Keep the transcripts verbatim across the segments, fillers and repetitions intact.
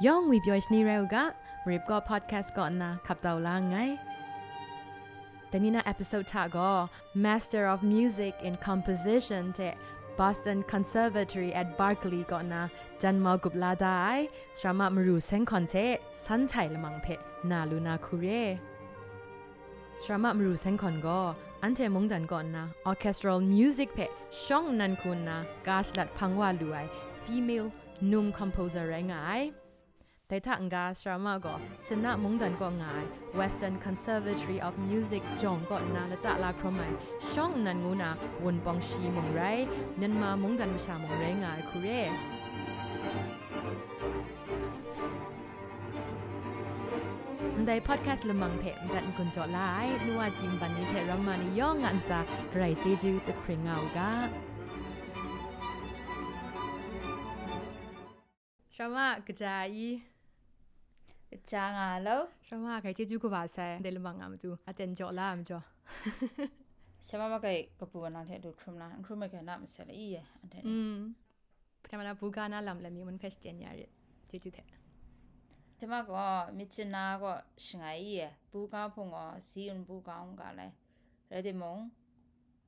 Yawng ngwi pyaw shani rai u ga, Marip kaw podcast kaw nna hkap tau la nngai. Dai ni na episode hta gaw, Master of Music in Composition hte Boston Conservatory at Berklee kaw nna janmau gup la da ai, Sarama Maru Sengkawn hte San Cai Lamang hpe na lu na hku re. Sarama Maru Sengkawn gaw anhte mungdan kaw nna orchestral music hpe shawng nnan hku nna ga shalat hpang wa lu ai female num composer rai nga ai. Dai hta n-ga Sarama gaw Sinna mungdan kaw nga ai Western Conservatory of Music jawng kaw nna lata la hkrum ai shawng nnan ngu na wunpawng shi mung rai, Myanmar mungdan masha mung rai nga ai hku re. Ndai podcast lamang hpe madat n-gun jaw la ai, nu wa ji nban ni hte ramma ni yawng a ntsa, Karai chyeju dahpring nga u ga. Sarama, kaja i? Kaja nga lo. Sarama, Karai chyeju kaba sai, ndai lamang a matu, aten jaw la ai majaw. Sarama, makai kapu wa nang hte lut hkrum na, n hkrum ai ga na masai la i e, anhte ni. Mm. Sarama, na buga na lam lami mun hpe shachyen ya rit, chyeju hte. Sarama gaw, Myitkyina gaw shangai i e, buga hpung gaw, Ziyun buga n ga lai. Rai timung,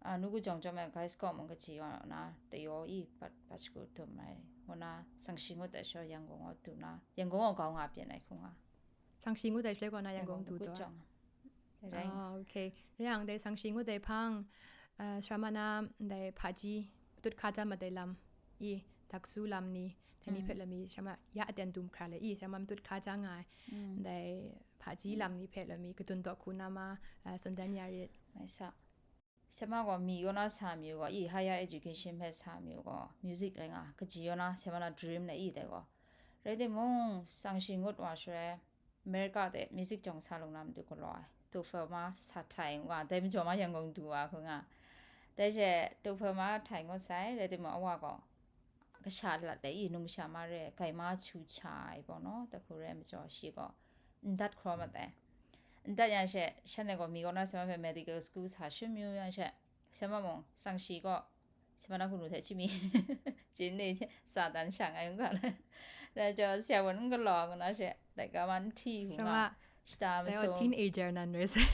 a, nu ku jawng chyawm ai Guys kaw mung kaji wa na, tayaw i, pat, pat shagu dum ai, ngu na, Sangshi ngut ai shaw Yangon gaw dum na, Yangon gaw grau nga byin ai hku nga. Sangshi ngut ai shaloi kaw na Yangon Yangon du gut taw. Jawng. Rai. Ah, okay. Rai yang dai Sangshi ngut ai hpang, ah, Sarama na ndai hpaji, matut hkaja mat ai lam, i, daksu lam ni, dai ni Mm. hpe lami, Sarama ya aten dum hkra le, i, Sarama matut hkaja nga ai, Mm. ndai hpaji Mm. lam ni hpe lami, kadun daw hku na ma, ah, tsun dan ya rit. Mai sa. Sarama gaw mi kaw na sa mi u gaw, i, higher education hpe sa mi u gaw, music rai nga, kaji kaw na Sarama na dream le i dai gaw. Rai timung, Sangshi ngut wa shaloi, America de music jawng sa lung na matu galaw ai. Topher ma sa htai nga, dai majaw ma Yangon du wa hku nga. Dai she, topher ma htai ngut sai, rai timung, a wa gaw, kasha lat le i, numsha ma re, gai ma chu cha ai baw naw, dai hku rai majaw, shi gaw, n dat hkraw mat ai. N dat yang she, shanhte gaw mi kaw na Sarama hpe medical school sa shun mayu yang she, Sarama mung, Sangshi gaw, Sarama na hkunu hte chyami, chyen ni hte, sa dan shang ai n ga le. Dai jaw, sawun n galaw ngu na she, dai ga ma n hti hku nga, Sarama, shata dai gaw masum. Teenager nan rai sai.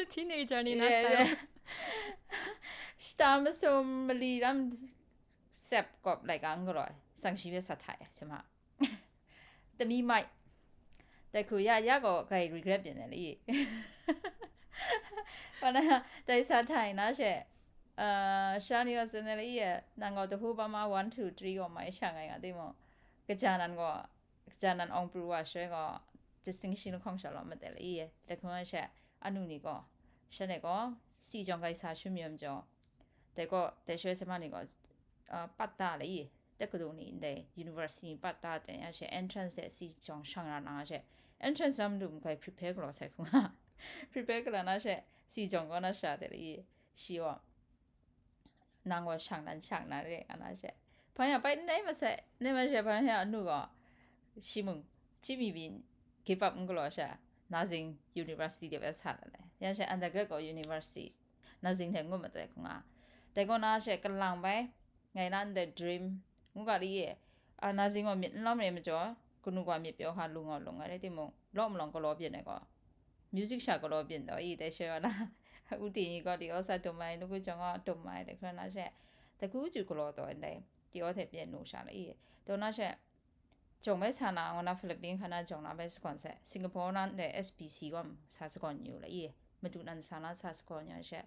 Teenager ni na Rai, style. Rai. Shata masum mali ram sep kawp laika n galaw ai, Sangshi hpe sa htai ai, Sarama. Tami mai. Dai hku ya, ya gaw kai regret byin ai le i. Wa na, dai sa htai na she, ah, sha ni gaw tsun ai le i, nang gaw dahu ba ma one, two, three gaw mai shang ai nga timung, kaja nan gaw, kaja nan awng pru wa shaloi gaw, distinction lahkawng sha lawm mat ai le i. Dai hku na she, anu ni gaw, shanhte gaw, si jawng kai sa shun mayu majaw, dai gaw, dai shaloi Sarama ni gaw, ah, pat da le i, dai kadung ni ndai university ni pat da ten ya she, entrance de si jawng shang ra na she, entrance lam lu mung kai prepare galaw sai hku nga. Prepare galaw na she, si jawng gaw na sha de le i, shi gaw, nang gaw shang nan shang na re, nga na she. Hpa ya pai n rai masai, n rai masai, hpa ya nu gaw, shi mung, chyami byin, give up n galaw sha, Nazing University de bai sa na le. Ya she undergrad gaw university, Nazing hte ngut mat ai hku nga. Dai kaw na she kalang bai, ngai na ndai dream, ngu ga li ye, a, Nazing gaw myit n lawm re majaw, kanu gaw myit pyaw hka lung gaw lung ai rai timung, law malawng galaw byin ai gaw, music sha galaw byin taw i, dai she wa na, u ti ni gaw ti aw sa dum ai, nu ku jawng gaw dum ai, dai hkra na she, dai ku ju galaw taw ai ndai, ti aw hte pyen nu sha la i, taw na she, jawng bai sa na, ngu na Philippine hkra na jawng na bai sagawn sai, Singapore na ndai S B C gaw sa sagawn yu la i, madu nan sa na sa sagawn yu she,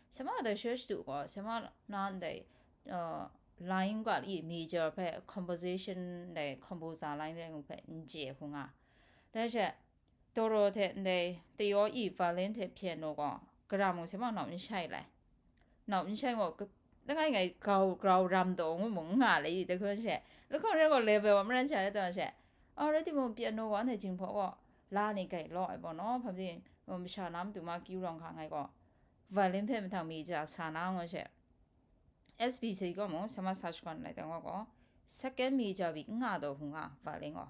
Sarama dai sha shadu gaw, Sarama na ndai, uh, line ga i major hpe composition dai composer line rai ngu hpe n chye hku nga. Dai she, Doro hte ndai tayaw i violin hte piano gaw, gara mung Sarama nau n shai lai. Nau n shai gaw, ka-, langai ngai grau, grau ram taw ngu mung n nga lai i, dai hkun she, lahkawng rai gaw level wa maran sha rai taw she, a, rai timung piano gaw anhte Jinghpaw gaw la ni gai law ai baw naw, hpa pyi, masha na matu ma kyu rawng hka ngai gaw, violin hpe mahtang major sa na ngu she, S B C gaw mung Sarama sa shakawn lai tai gaw, second major wi n nga taw hku nga, violin gaw.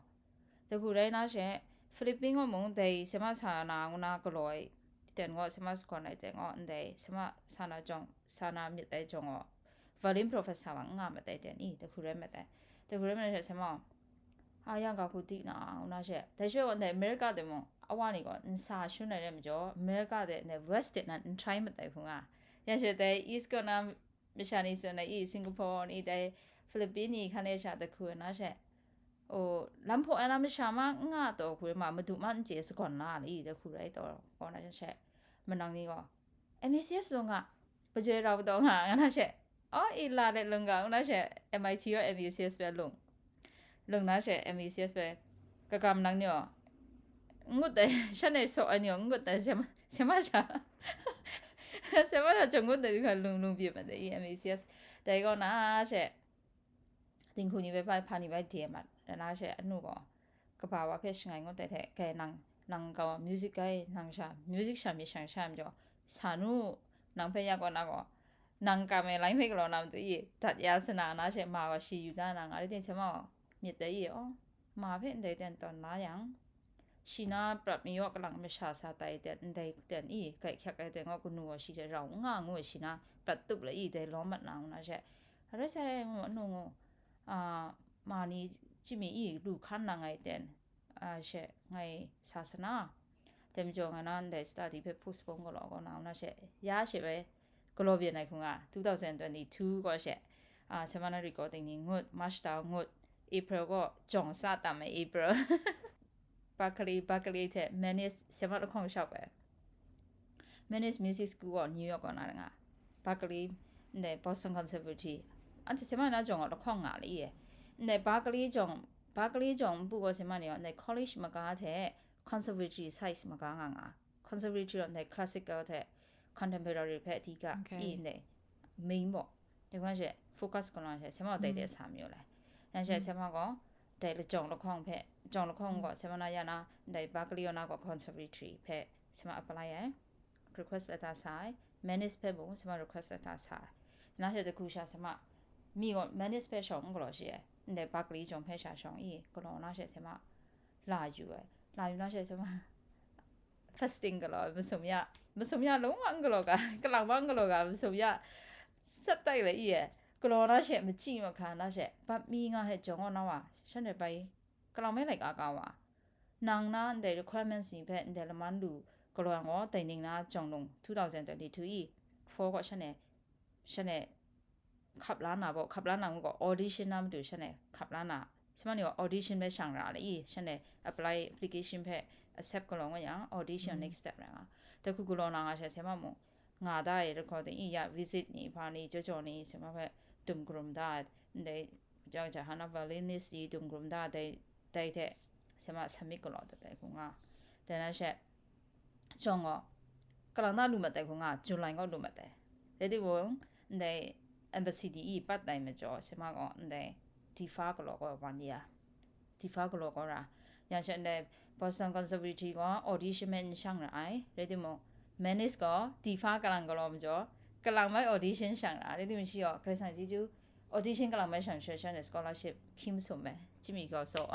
Dai hku rai na she, Philippine gaw mung dai Sarama sa na ngu na galaw ai, ten gaw Sarama sa shakawn lai ten gaw, ndai Sarama sa na jawng, sa na myit ai jawng gaw, violin professor wa n nga mat ai ten i, dai hku rai mat ai. Dai hku rai mat ai she Sarama a yang ga hku di na, ngu na she. Dai she gaw ndai America de mung, a wa ni gaw nsa shun ai rai majaw, America de ndai West de nan n try mat ai hku nga. Yang she dai East kaw na masha ni tsun ai i, Singapore ni, dai Philippine ni hkan e sha dai hku na she. O, lam hpaw ai na masha ma n nga taw hku ma, madu ma n chye sagawn la ai i, dai hku rai taw, kaw na she. Manang ni gaw, M A C S lung nga, pajoi rau kataw nga, nga na she. O, i la de lung ga, ngu na she, M I T gaw M A C S hpe lung. Lung na she, M A C S hpe, kaga manang ni o, ngut ai, shan e saw ai ni o, ngut ai, sema, sema sha. Sema sha chyawm ngut ai, lung, lung byin mat ai i, M A C S. Dai kaw na she, dinghku ni bai hpa, hpa ni bai de mat, da na she, anu gaw, kaba wa hpe shangai ngut ai hte, kai nang, nang gaw music kai, nang sha, music sha mi shang sha majaw, sa nu, nang hpe ya kaw na gaw, nang kam e lai hpe galaw na matu i, dat ya sana na she, ma gaw shi yu da na, nga rai ting, sema gaw, myit dai i, aw, ma hpe ndai ten tawn la yang, shi na prat mayaw kalang masha sa tai ten, ndai ten i, kai hkyak ai ten gaw, kanu gaw shi hte rau n nga ngu ai shi na, prat tup la i, dai lawm mat na ngu na she, arai sai ngu, anu ngu, a, ma ni chyami i lu hkan nang ai ten, a, she ngai sa sana. Dai majaw nga na ndai study hpe postpone galaw kaw na, na she ya she bai galaw byin ai hku nga, two thousand twenty-two gaw she, a, sema na recording ni ngut, March ta ngut, April gaw jawng sa tam ai April. Berklee, Berklee hte Mannes sema lahkawng shau ai. Mannes Music School gaw New York kaw na nga, Berklee, ndai Boston Conservatory, anhte sema na jawng gaw lahkawng nga le i e. Ndai Berklee jawng, Berklee jawng npu gaw sema ni gaw, ndai college maga hte conservatory size maga nga nga. Conservatory gaw ndai classical hte contemporary hpe di ga Okay. i ndai main baw. Dai hkan she focus kaw na she, sema gaw dai de sa mayu le. Yang she sema gaw, dai lajawng lahkawng hpe, jawng lahkawng gaw sema na ya na, ndai Berklee kaw na gaw conservatory hpe sema apply ai. Request letter sa ai. Mannes hpe mung sema request letter sa ai. Na she dai hku sha sema, mi gaw Mannes hpe shawng n galaw shi ai. Ndai Berklee jawng hpe sha shawng i, galaw na she sema la yu ai. La yu na she sema fasting galaw ai, masum ya, masum ya lung wa n galaw ga, kalang wa n galaw ga, masum ya sat tai la i e. Galaw na she, machyi mahka na she, bat mi nga he jawng gaw na wa, shan rai bai, kalang mai laika ka wa. Nang na ndai requirements ni hpe ndai laman lu galaw yang gaw, dai ning na jawng lung two thousand twenty-two i, four gaw shan e, shan e, hkap la na baw, hkap la na ngu gaw, audition na matu shan e hkap la na, sima ni gaw audition hpe shang ra le i, shan e apply application hpe accept galaw nga yang, audition next step rai nga. Dai hku galaw na nga she, sema mung nga da ai recording i ya, visit ni, hpa ni, jaw jaw ni, sema hpe dum karum da ai, ndai, ja ja hana violinist ni dum karum da ai, dai, dai hte sema submit galaw dat ai hku nga. Dai na she, jawng gaw, kalang na lu mat ai hku nga, July gaw lu mat ai. Rai timung, ndai embassy ni i pat ai majaw, sema gaw ndai Difa galaw gaw wan ya. Difa galaw gaw ra. Yang she ndai Boston Conservatory gaw audition hpe n shang ra ai. Rai timung, Mannes gaw Difa kalang galaw majaw, kalang mai audition shang ra. Rai timung shi gaw, Karai Kasang chyeju, audition kalang mai shang shoi shan e scholarship hkying masum ai. Chyami kau saw.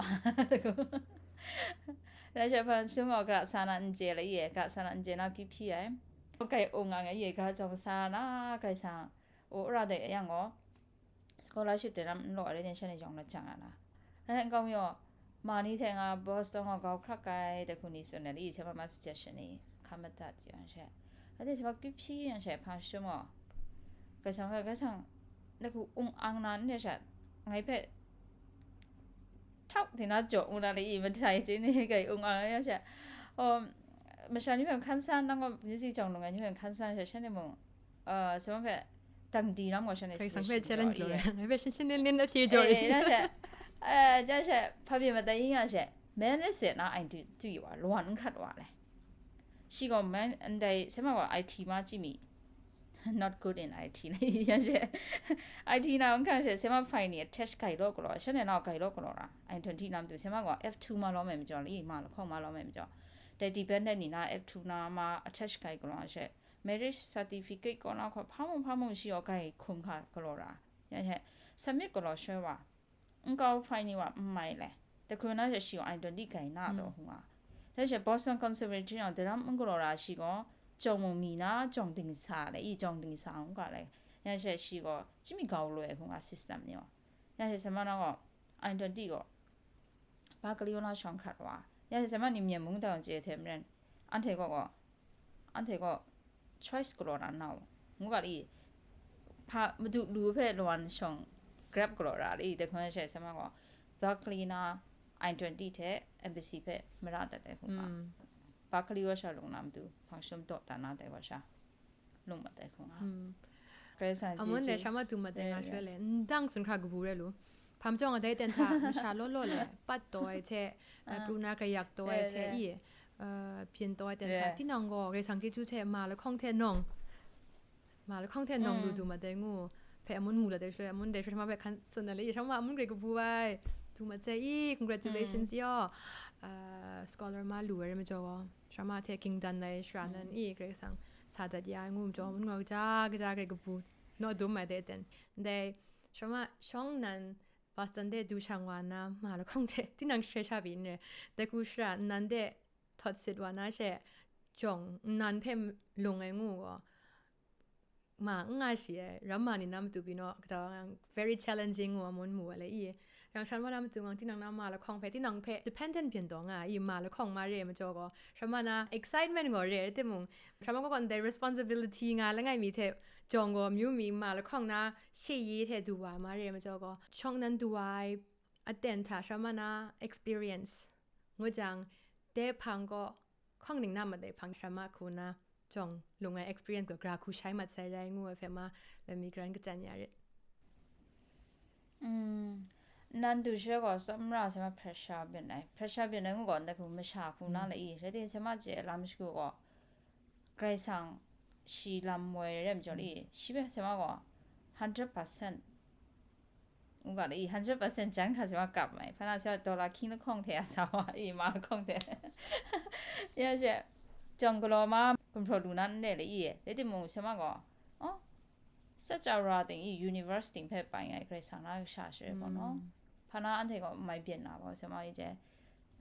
Rai she hpan sung gaw, gara sa na n chye la i e, gara sa na n chye na hkyip hpyi ai. Kai ung nga nga i e, gara jawng sa na, Karai Kasang, o, ra de yang gaw, scholarship de ram n law ai rai, shan e yawng na jang na na. Rai nkau mi gaw, ma ni hte nga Boston gaw grau hkrak ai, dai hku ni tsun ai, i hte ma ma suggestion ni hkan madat yang she. Rai de, hte ma hkyip hpyi yang she, hpa shum gaw, Karai Kasang hpe, Karai Kasang, dai hku ung ang na n de sha, ngai hpe htau di na jaw ngu na le i, matai chye ni kai ung ang ya she. O, masha ni hpe hkan san, nang gaw music jawng lung ai ni hpe hkan san she, shan e mung, uh, suma hpe dang di ram gaw shan e Karai Kasang hpe selection challenge jaw lu i. Ngai hpe shin shin nin nin a hpyi jaw Eh, i. Eh, na she, eh, na she, hpa pyi matai yin ya she, Mannes se na ai du, du wa, lawan n hkrat wa le. Shi gaw man, ndai, sema gaw I T ma chyami. Not good in I T le, ya she. I T na n hkang she, sema file ni attach gai law galaw, shan e nau gai law galaw ra. I twenty na matu, sema gaw F two ma law mai majaw le, ma lahkawng ma law mai majaw. Dai dependent ni na F two na ma attach gai galaw she. Marriage certificate kaw na hkaw, hpa mung hpa mung shi gaw gai hkum hka galaw ra. Ya she, submit galaw shoi wa. Nkau file ni wa n mai le. Dai hku na she shi gaw I twenty gai na taw hung a. Dai she Boston Conservatory nau dai ram n galaw ra shi gaw, jawng mung mi na, jawng dingsa le, i jawng dingsa ngu ga le. Ya she shi gaw, chyami gau loi hung a system ni gaw. Ya she sema na gaw, I twenty gaw, Barcelona shawng hkrat wa, ya se ma ni Myen mung dau chye hte maren, anhte gaw gaw, anhte gaw choice galaw na nau, ngu ga li, hpa madu lu hpe lawan shawng grab galaw ra li, de hkun she se ma gaw, Barcelona I twenty hte embassy hpe mara dat ai hku nga. Barcelona wa sha lung na madu, hpang shum daw dan na dai wa sha lung mat ai hku nga. Karai sa Amun le chyeju. Shama tu mat ai nga Re, re. Shwe le, ndang sun hkra kabu re lu. Hpam jawng a dai ten hta, masha law law le, pat taw ai hte, eh, Ah. pru na kayak taw ai Re, hte re. I, eh, byin taw ai ten hta, Re. Tinang gaw, Karai Kasang chyeju hte, ma lahkawng hte nawng, ma lahkawng hte nawng lu Mm. du mat ai ngu, hpe amun mu la dai shaloi, amun dai shaloi, shama hpe hkan tsun na le, i, shama amun grai kabu ai, du mat sai i, congratulations Mm. yaw, eh, scholar ma lu ai rai majaw gaw, shama hte ging dan ai shara nan Mm. i, Karai Kasang sa dat ya ai ngu majaw, amun gaw kaja, kaja grai kabu, naw dum ai de ten. Ndai, shama, shawng nan, Boston de du shang wa na, ma lahkawng hte, tinang share sha pyi n re, dai hku shara nnan de htawt sit wa na she, jawng nnan hpe lung ai ngu gaw, ma n nga shi ai, ram ma ni na matu pyi naw, kaja wa ngang very challenging ngu amun mu ai le i, rang shan wa na matu ngang tinang na ma lahkawng hpe, tinang hpe dependent byin taw nga ai i, ma lahkawng ma re ai majaw gaw, shama na excitement gaw re ai timung, shama gaw gaw ndai responsibility nga langai mi hte jawng gaw amyu mi ma lahkawng na sheye hte du wa ma re ai majaw gaw, shawng nan du wa ai aten hta shama na experience ngu jang, dai hpang gaw hkawng ning na mat ai hpang shama hku na jawng lung ai experience gaw gra hku shai mat sai rai ngu ai hpe ma, lami karan kachyan ya rit. Mm, nan du sha gaw tsawmra se ma pressure byin ai. Pressure byin ai ngu gaw, ndai hku masha hku na Mm. la i, rai timung, se ma chye lam shagu gaw, Karai Kasang shi lam moi rai majaw i, shi hpe se ma gaw, hundred percent, ngu ga la i, hundred percent jan hkra se ma kap mai. Hpa na se ma dollar hkying lahkawng hte a sa wa i, ma lahkawng hte. Ya she, jawng galaw ma, gumhpraw lu na n re la i, rai timung, se ma gaw, oh, such a ra ting i, universe ting hpe pai ngai Karai Kasang na kasha share gaw no. Mm. Hpa na anhte gaw mai byin na gaw, se ma i je,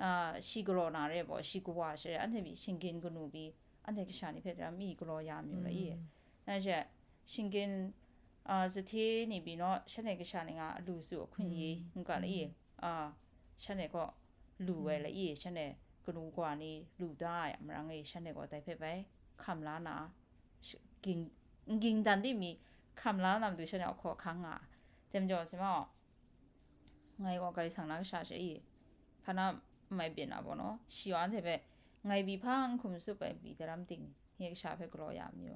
ah, shi galaw na re baw, shi kawa share, anhte pyi shinggyim kanu pyi, anhte kasha ni hpe daram mi galaw ya mayu la i. Mm. Na she, shinggyim, ah, zahte ni pyi naw, shanhte kasha ni nga a lu su ahkun ye, Mm. ngu ga la i, Mm. ah, shanhte gaw lu ai la i, shanhte kanu kawa ni lu da ai a marang e, shanhte gaw dai hpe bai hkam la na, sh-, ging, n ging dan di mi hkam la na matu shanhte a hkaw hkang nga. Dai majaw, se ma, ngai gaw Karai Kasang na kasha she i, hpa na mai byin na baw no, shi wa anhte hpe ngai pyi hpa n hkum tsup ai pyi daram ting, nye kasha hpe galaw ya mayu,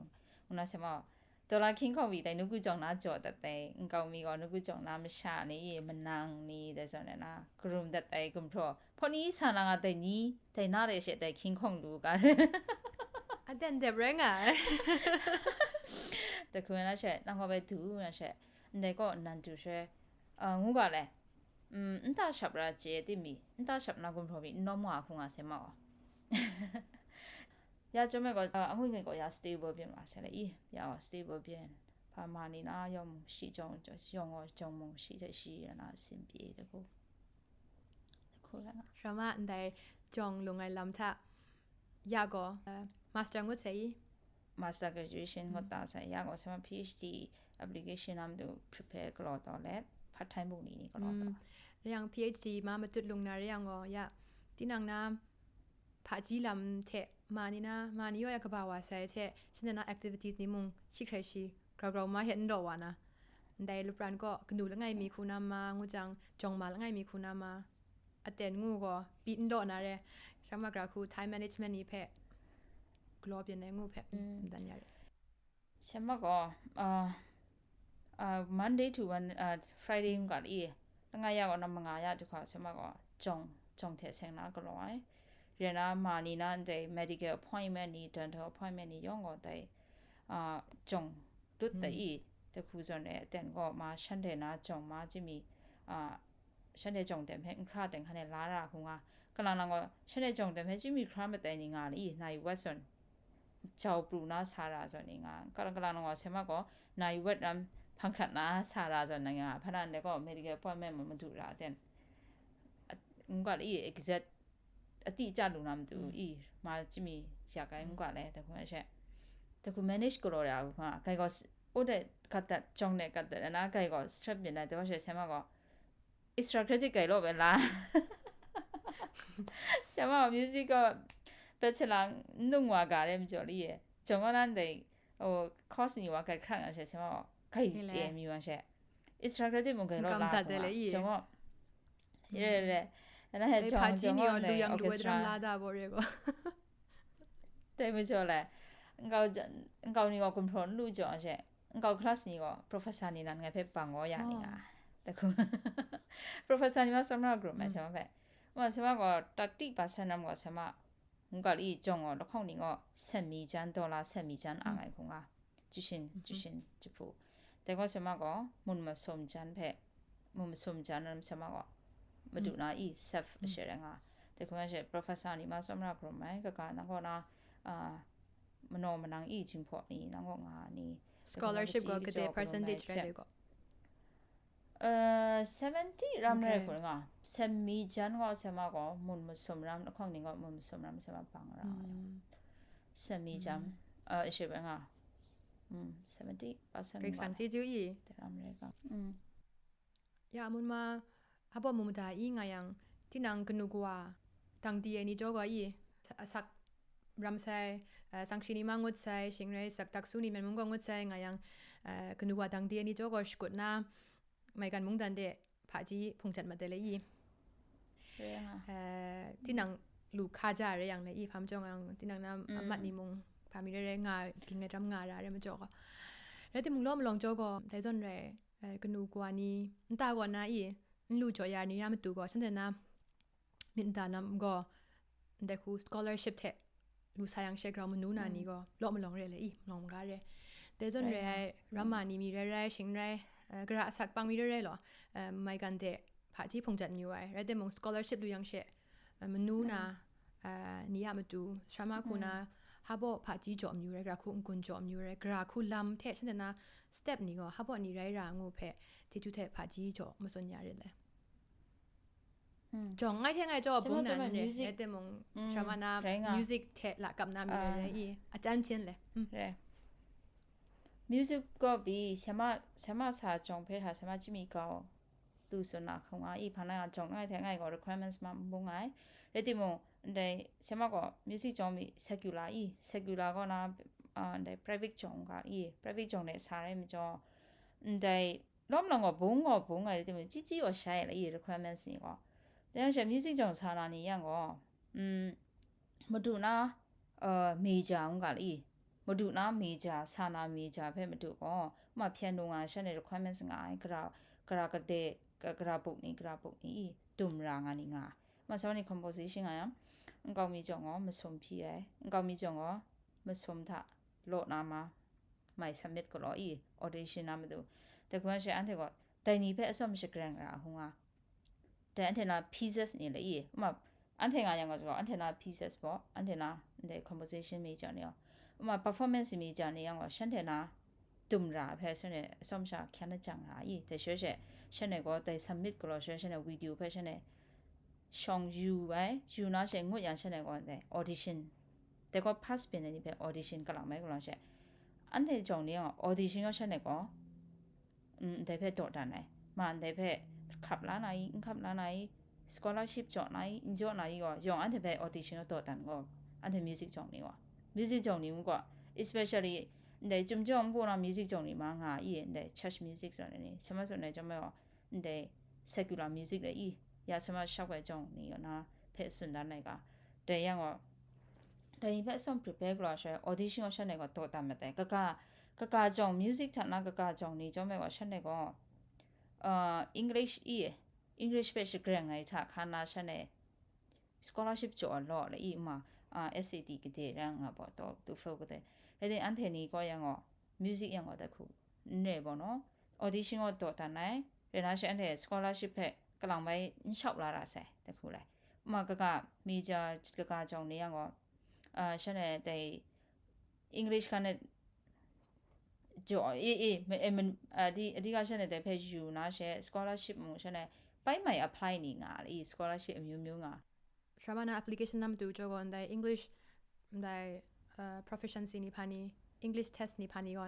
ngu na se ma, dollar hkying hkawng pyi dai nawku jawng na jaw dat ai, nkau mi gaw nawku jawng na masha ni i, manang ni dai zawn na, karum dat ai gumhpraw, hpaw ni sa na nga dai ni, dai na de she dai hkying hkawng lu ga. Aten dep rai nga ai. Dai hku na she, nang gaw bai du na she, ndai gaw nan du she, ah, ngu ga le. Mm, nta shap ra chye tim mi, nta shap na gumhpraw mi n nawm nga hku nga se ma gaw. Ya chyawm ai gaw, ah, angwi ngai gaw ya stable byin ma se le i, ya gaw stable byin. Hpa ma ni na yawng shi jawng, yawng gaw jawng mung shi hte shi ya na sin pyi de hku. De hku la nga. Shama ndai jawng lung ai lam hta, ya gaw, eh, master ngut sai i? Master graduation ngut ta sai, ya gaw, sama PhD application a matu prepare galaw taw let, part time mung ni ni galaw taw. Mm. Rai yang PhD ma matut lung na rai yang gaw, ya, tinang na hpaji lam hte ma ni na, ma ni yaw ya kaba wa sai hte, shanhte na activities ni mung shi hkrai shi, grau grau ma hte n daw wa na. Ndai lapran gaw, kanu langai mi hku na ma, ngu jang, jawng ma langai mi hku na ma, aten ngu gaw, pyi n daw na re, shama gra hku time management ni hpe, galaw byin ai ngu hpe, Mm. tsun dan ya re. Se ma gaw, ah, ah, Monday to Wed-, ah, Friday ngu ga i, langai ya gaw na manga ya du hkra se ma gaw, jawng, jawng hte seng na galaw ai. Rai na, ma ni na ndai medical appointment ni, dental appointment ni yawng gaw dai, ah, jawng lut da Mm. i, dai hku zawn e, aten gaw ma shanhte na jawng ma chyi mi, ah, shanhte jawng ten hpe n hkra ten hkan e la ra hku nga. Kalang lang gaw, shanhte jawng ten hpe chyi mi hkra mat ai ni nga ni i, nai wat zawn, jau pru na sa ra zawn ni nga. Kalang kalang lang gaw, se ma gaw, nai wat ram hpang hkrat na sa ra zawn ni nga. Hpa na ndai gaw, medical appointment ma madu ra ten. At-, n ga la i, exact, a ti chya lu na matu Mm. i, ma chyi mi yak ai n ga le, dai hku nga she. Dai hku manage galaw ya u hka, gai gaw s-, o de gat dat, jawng de gat dat na, gai gaw strap byin ai, dai wa she se ma gaw, extra credit gai law bai la. Sema music ko bachelor nung wa ga re mjaw li ye. Jong wa nan dai o course ni wa kai khrang yang she sema wa kai je mi wa she. Extra credit mung kai lo la ta de le ye. Jong wa. Re re. Na he jong jong wa lu yang lu drum la da bo re ko. Dai mjaw le. Ngau ngau ni wa kumhraw lu jong she. Nkau class ni gaw professor ni nan ngai hpe bang gaw ya ni nga. Taku professor ni ma samra group mai sema hpe. Ma sema gaw tati pa san nam gaw sema ngal i jong gaw lahkawng ni gaw semi jan dollar semi jan ang ai hku nga. Jushin jushin jahpu. Dai gaw sema gaw mun masum jan hpe mun masum jan nam sema gaw madu na i self ashe rai nga. Dai hku nga she professor ni ma samra group mai kaga nang gaw na manaw manang i jinghpaw ni nang gaw nga ni scholarship gaw kade percentage rai le gaw? Seventy ram rai hkun nga. Semi jan gaw sema gaw mun masum ram lahkawng ni gaw mun masum ram sema bang ra. Semi jan uh, ishe bai nga. Seventy percent. Ram rai ga. Ya mun ma hapa mu mada i nga yang tinang kanu kawa tang di ai ni jaw gaw i asak ram sai, sangshi ni ma ngut sai, shing rai sak tak su ni men mung gaw ngut sai nga yang kanu kawa tang di ai ni jaw gaw shakut na maigan mungdan de hpaji hpung jat mat ai le i. Tinang lu hka ja rai yang le i hpam jawng yang tinang na amat ni mung hpa mi rai rai nga ging ai ram nga ra rai majaw gaw rai timung law malawng jaw gaw dai zawn rai kanu kawa ni nta kaw na i n lu jaw ya ni ya matu gaw shanhte na myit nta nam gaw ndai hku scholarship hte lu sa yang she grau manu na ni gaw law malawng re le i malawng maga re. Dai zawn re ai ramma ni mi rai rai shing rai gara asak pang mi rai rai law maigan de hpaji hpung jat mayu ai rai timung scholarship lu yang she manu na ni a matu shrama hku na haba hpaji jaw mayu rai, gara hku n-gun jaw mayu rai, gara hku lam hte shanhte na step ni gaw haba ni rai ra ngu hpe chyeju hte hpaji jaw matsun ya re le. Jawng ngai hte ngai jaw bung nan re, rai timung shrama na music hte lakap na mi rai rai i, a chyan hpyen le. Music gaw pyi sema, sema sa jawng hpe hta sema chyumi kau tu tsun na hkung a, i hpa na jawng langai hte ngai gaw requirements ma n bung ai. Rai timung, ndai sema gaw music jawng mi secular i, secular gaw na, ndai private jawng ga i, private jawng de sa rai majaw, ndai lawm lang gaw bung gaw bung ai rai timung, chyi chyi gaw shai ai la i requirements ni gaw. Dai yang she music jawng sa na ni yang gaw, madu na major ngu ga la i, madu na major, sa na major hpe madu gaw, ma piano nga shanhte requirements nga ai, gara, gara kade, gara buk ni, gara buk ni i, dum ra nga ni nga. Ma sa ni composition nga yang, nkau mi jawng gaw masum hpyi ai, nkau mi jawng gaw masum hta law na ma, mai submit galaw i, audition na madu. Dai hkun she anhte gaw, dai ni hpe atsawm shagrang ra hung nga. Dai anhte na pieces ni le i, ma, anhte nga yang gaw, anhte na pieces baw, anhte na ndai composition major ni aw. Ma performance major ni yang gaw, shanhte na dum ra hpe shanhte atsawm sha hkyan na jang ra i, dai sha she, shanhte gaw dai submit galaw sha shanhte video hpe shanhte shawng yu ai, yu na she ngut yang shanhte gaw ndai audition, dai gaw pass byin ai ni hpe audition kalang mai galaw she, anhte jawng ni yang audition gaw shanhte gaw, ndai hpe dawdan ai, ma ndai hpe hkap la na i, n hkap la na i, scholarship jaw na i, n jaw na i gaw, yawng anhte hpe audition gaw dawdan gaw, anhte music jawng ni gaw, music jawng ni mung gaw, especially ndai chyum jawng npu na music jawng ni ma nga i, ndai church music zawn ai ni, sema zawn ai chyawm ai gaw, ndai secular music le i, ya sema shak ai jawng ni na hpe tsun dan ai ga, dai yang gaw, dai ni hpe atsawm prepare galaw sha audition gaw shanhte gaw dawdan mat ai. Kaga, kaga jawng music hta na kaga jawng ni chyawm ai gaw shanhte gaw, uh, English i, English hpe shagrang ai hta hkan na shanhte scholarship jaw law la i ma, uh, S A T kade rai nga baw taw, TOEFL kade. Rai timung anhte ni gaw yang gaw, music yang gaw dai hku n re baw naw, audition gaw dawdan ai, rai na sha anhte scholarship hpe kalang bai n shau la ra sai, dai hku lai. Ma kaga major kaga jawng ni yang gaw, uh, shanhte dai English hkan e jaw, e, e, e, di, di ga shanhte dai hpe yu na she scholarship mung shanhte bai mai apply ni nga, i scholarship amyu myu nga. Shrama na application na matu jaw gaw ndai English, ndai, uh, proficiency ni hpa ni, English test ni hpa ni gaw,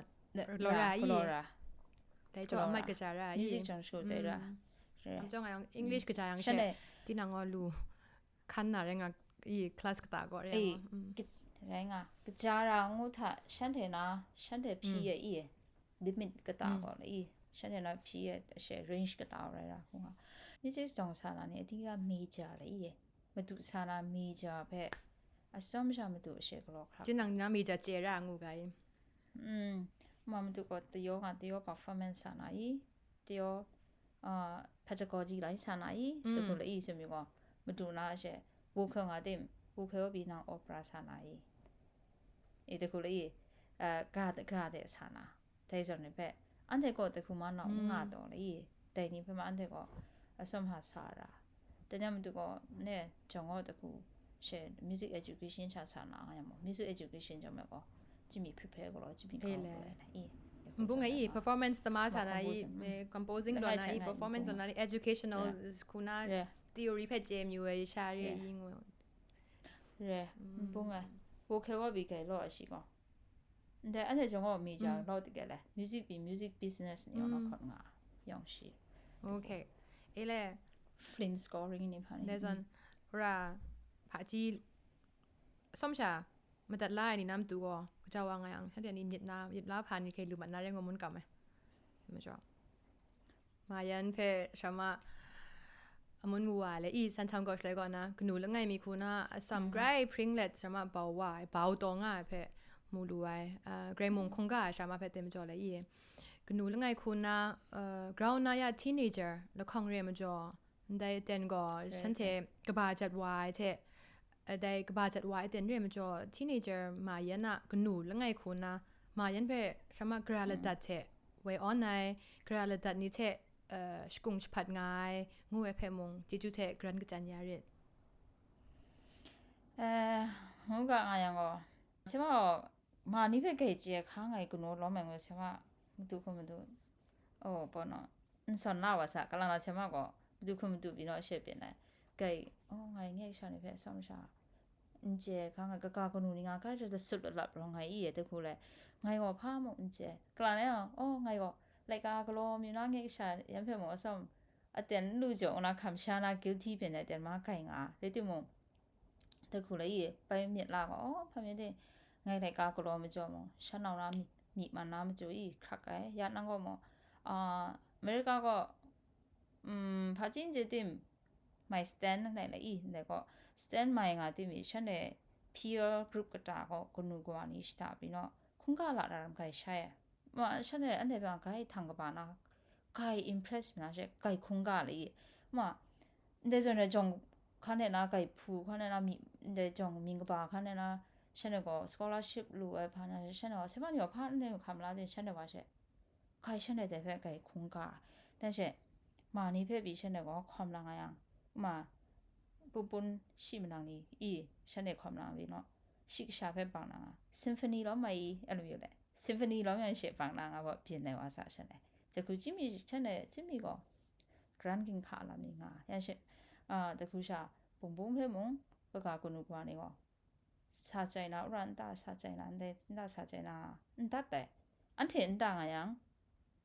law ra i. Dai jaw amat kaja ra i. Music jang shu dai ra. Am jawng ayang English kaja yang she, tinang gaw lu hkan na rai nga I class kata gaw re Ei, mo. Mm. ki- rai nga, kaja ra ngu hta shanhte na, shanhte hpyi ai i, limit kata gaw le i, shanhte na hpyi ai ashe range kata rai ra hku nga. Music jawng sa na ni, I think a major le i, madu sa na major hpe, atsawm sha madu ashe galaw hkra. Tinang na major chye ra ngu ga i. Mm, ma madu gaw tayaw nga, tayaw performance sa na i, tayaw uh, pedagogy lai sa na i, mm. Taku la i sumi gaw, madu na she, vocal nga tim, vocal bi nang opera sa na i. I taku la i, uh, gra de, gra de sa na. Dai zawn ni hpe, anhte gaw taku ma nau mm. Nga taw la i, dai ni hpe ma anhte gaw, atsawm ha sa ra. Dai ni madu gaw, ne, jawng gaw taku, she, music education sha sa na, nga yang mo, music education jawng me gaw, jimmy prepare gaw law, jimmy gaw law, i. Mbung ai performance tama sa na i, composing law na i, performance law na i, educational kuna theory hpe chye myu ai sha re i ngu. Re, mbung ai. Wo hkye gaw bi gai law a shi gaw. Ndai anhte jawng gaw mi ja law tike le. Music bi music business ni yawng na hkawt nga. Yawng shi. Okay. E le. Film scoring ni hpa ni. Dai zawn, ra, hpaji, sawm sha, madat la ai ni na matu gaw, kaja wa nga yang, shanhte ni myit na, myit la hpa ni hkei lu mat na ring wa mun kam ai. Majaw. Ma yan hpe sha ma, amun mu wa le, i, san htam gaw shalai gaw na, kanu langai mi hku na, atsam grai hpring let sha ma bau wa ai, bau taw nga ai hpe mu lu ai, ah, grai mung hkungga ai sha ma hpe teng majaw le, i, kanu langai hku na, ah, grau na ya teenager lahkawng re majaw, ndai aten gaw shanhte kaba jat wa ai hte, a, dai kaba jat wa ai ten re majaw, teenager ma yan a kanu langai hku na, ma yan hpe sha ma gara ladat hte woi awn ai, gara ladat ni hte, a, shakung shahpat nga ai, ngu ai hpe mung, chyeju hte garan kachyan ya rit. Eh, ngu ga nga yang gaw, sema gaw, ma ni hpe gai chye hkang ai kanu lawm ai ngu sema, madu hku madu, oh, pono, n sawn la wa sa, kalang na sema gaw, madu hku madu pyi naw she pyin ai. Gai, oh, ngai ngai sha ni hpe atsawm sha, n chye hkang ai, kaga kanu ni nga kai hte dasut lalap rawng ai i e, dai hku le, ngai gaw hpa mung n chye. Kalang na, oh, ngai gaw, laika galaw mi na ngai sha yan hpe mung atsawm, aten n lu jaw, nna hkam sha na guilty pyin ai aten ma gai nga, rai timung, dai hku la i, bai myit la gaw, oh, hpa myit de, ngai laika galaw majaw mung, shan nau na myi, myi man na majaw i, hkrak ai, ya nang gaw mung, ah, America gaw, mm, hpa chyin je tim, mai stand nang dai la i, ndai gaw, stand mai nga tim i, shan e peer group kata gaw, kanu kawa ni shada pyi naw, hkungga la na ram gai shai ai. Ma, shan e anhte hpe gai htang kaba na, gai impress mi na she, gai hkungga la i. Ma, ndai zawn e jawng hkan e na gai hpu, hkan e na mi, ndai jawng mying kaba hkan e na, shan e gaw scholarship lu ai hpa na, shan e gaw, sema ni gaw hpa ndai hkam la de, shan e wa she, gai shan e dai hpe gai hkungga. Dan she, ma ni hpe pyi shan e gaw hkawm lang ai yang, ma, pun pun shi manang ni i, shan e hkawm lang ai pyi naw, shi kasha hpe bang lang ai. Symphony lawm ai i, a lu yu le. Symphony lawm yang she bang na nga gaw byin ai wa sa shan e. Dai hku chyinmi shan e, chyinmi gaw, garan ginhka lam ni nga. Yang she, ah, dai hku sha, bung bung hpe mung, kaga kanu kawa ni gaw, sa chyai na, wora nta sa chyai na, ndai nta sa chyai na, n dat ai. Anhte nta nga yang,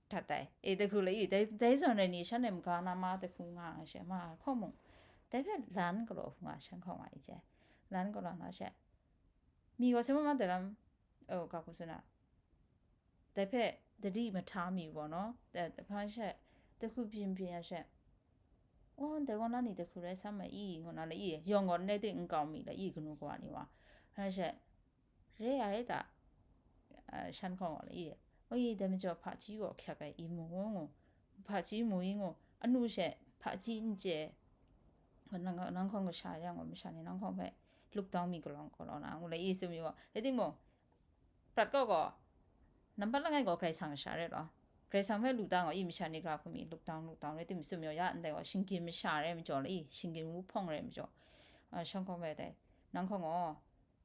dat ai. E, dai hku la i, dai, dai zawn rai ni, shan e maga na ma dai hku nga nga she, ma hkawng mung, dai hpe lan galaw hku nga, shan hkawng wa i je. Lan galaw na she, mi gaw sema ma dai lam, oh, ga hku tsun a, dai hpe dadi mahta mi gaw naw, dai, dai hpa she, dai hku byin byin ya she, oh, dai gaw na ni dai hku rai sam ai i, ngu na la i, yawng gaw ndai ting n kau mi la i, kanu kawa ni wa, rai she, re ai da, ah, shan hkawng gaw la i, oi, dai majaw hpaji gaw hkyak ai i mu ngu, hpaji mu i ngu, anu she hpaji n chye, nang, nang hkawng kasha yang gaw, masha ni nang hkawng hpe lukdang mi kalawng galaw na ngu la i, tsun mi gaw, rai timung, prat kaw gaw, nampat langai gaw Karai Kasang kasha rai law. Karai Kasang hpe lu dang gaw, i masha ni gra hku mi, lukdang, lukdang rai tim, tsun mi gaw, ya ndai gaw, shinggyim masha rai majaw la i, shinggyim wuhpawng rai majaw, ah, shan hkawng hpe dai, nang hkawng gaw,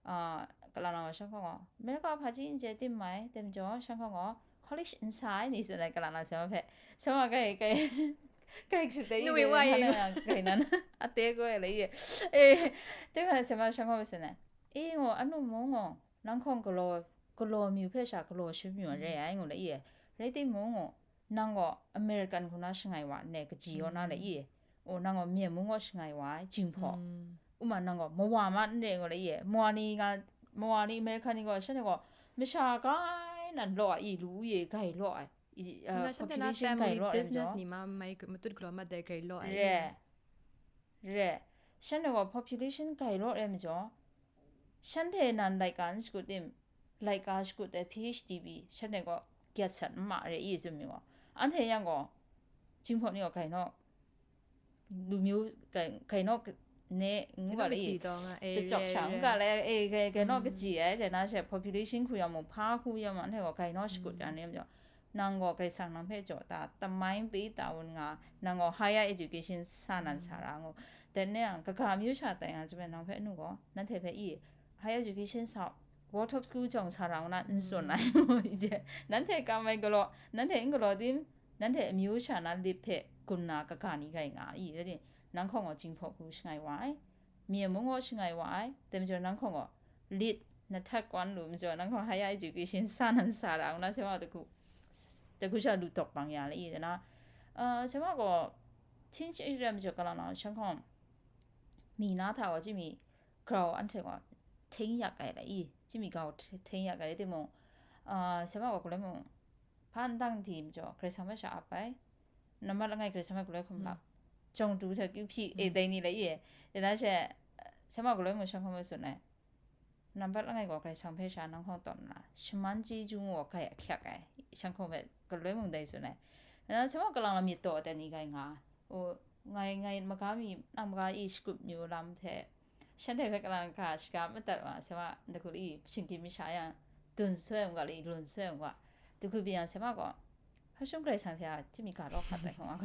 ah, kalang na gaw shan hkawng gaw, America hpaji n chye tim mai, dai majaw, shan hkawng gaw, college n sa ai ni tsun ai, kalang na sema hpe, sema gai, gai, gai shadai Nu i gai wa i hana nu. Yang gai nan, ate gaw ai la i, eh, dai hpe sema shan hkawng hpe tsun ai, e, ngu, anu mung gaw, nang hkawng galaw, galaw myu hpe sha galaw shamyu ai re ai ngu la i, rai timung, nang gaw American hku na shangai wa nne kaji yaw na la i, o, nang gaw Myen mung gaw shangai wa ai, Jinghpaw, Uma nang gaw mawa ma n re ngo la ye, mawa ni nga, mawa ni America ni gaw shanhte gaw masha kai nan law ai, i lu ye gai law ai, i, uh, Na shanhte na population gai family law ai business majaw, ni ma mai matut galaw mat dai gai law ai. re, re, shanhte gaw population gai law re majaw, shanhte nan laika n shakut tim, laika shakut ai P H D B shanhte gaw gyat sat n ma re i, tsun mi gaw, anhte yang gaw, Jinghpaw ni gaw gai naw, lu myu gai, gai naw ne ngu ga le i, Kaji taw nga, eh, tacawk re, sha n re. Ga le, eh, gai, gai naw kaji ai, re na she population hku yang mung, hpa hku yang mung, anhte gaw gai naw shakut ya ni majaw, nang gaw Karai Kasang nang hpe jaw ta, tamai bai ta wun nga, nang gaw higher education sa nan sa ra ngu, dan ne yang kaga myu sha tai nga jum ai nang hpe nu gaw, nanhte hpe i, higher education sa, World Top School jawng sa ra ngu na n tsun ai ngu i je, nanhte kam ai galaw, nanhte n galaw tim, nanhte amyu sha na lip hpe gun na kaga ni gai nga i, rai tim, nang hkawng gaw Jinghpaw hku shangai wa ai, Myen mung gaw shangai wa ai, dai majaw nang hkawng gaw lit na htat kwan lu majaw, nang hkawng higher education sa nan sa ra ngu na, sema taku, taku sha lu tawk bang ya la i, dai na, uh, sema gaw, htin shi rai majaw, kalang na shan hkawng, mi na hta gaw, chimi grau anhte gaw, hting yak ai la i, chimi grau hting yak ai, rai timung, uh, sema gaw, galoi mung, hpa n dang di majaw, Karai Kasang hpe sha ap ai, nambat langai Karai Kasang hpe galoi hkum lap, jawng du hte kyu hpyi, e, dai ni la i e, dai na she, sema galoi mung shan hkawng hpe tsun ai, nambat langai gaw Karai Kasang hpe sha nang hkawng tawn na, shaman chyeju gaw gai ahkyak ai, shan hkawng hpe galoi mung dai tsun ai, dai na sema kalang lam myit taw ai ni gai nga, o, ngai, ngai maga mi, nang maga i shakut myu lam hte, shanhte hpe kalang ga shaga madat wa, sema daku i, shinggyim masha yang, dun soi ai mung ga le, lun soi ai mung ga, daku byin yang sema gaw, hpa shum Karai Kasang hte a, chimi ga law hkat ai hkawng a,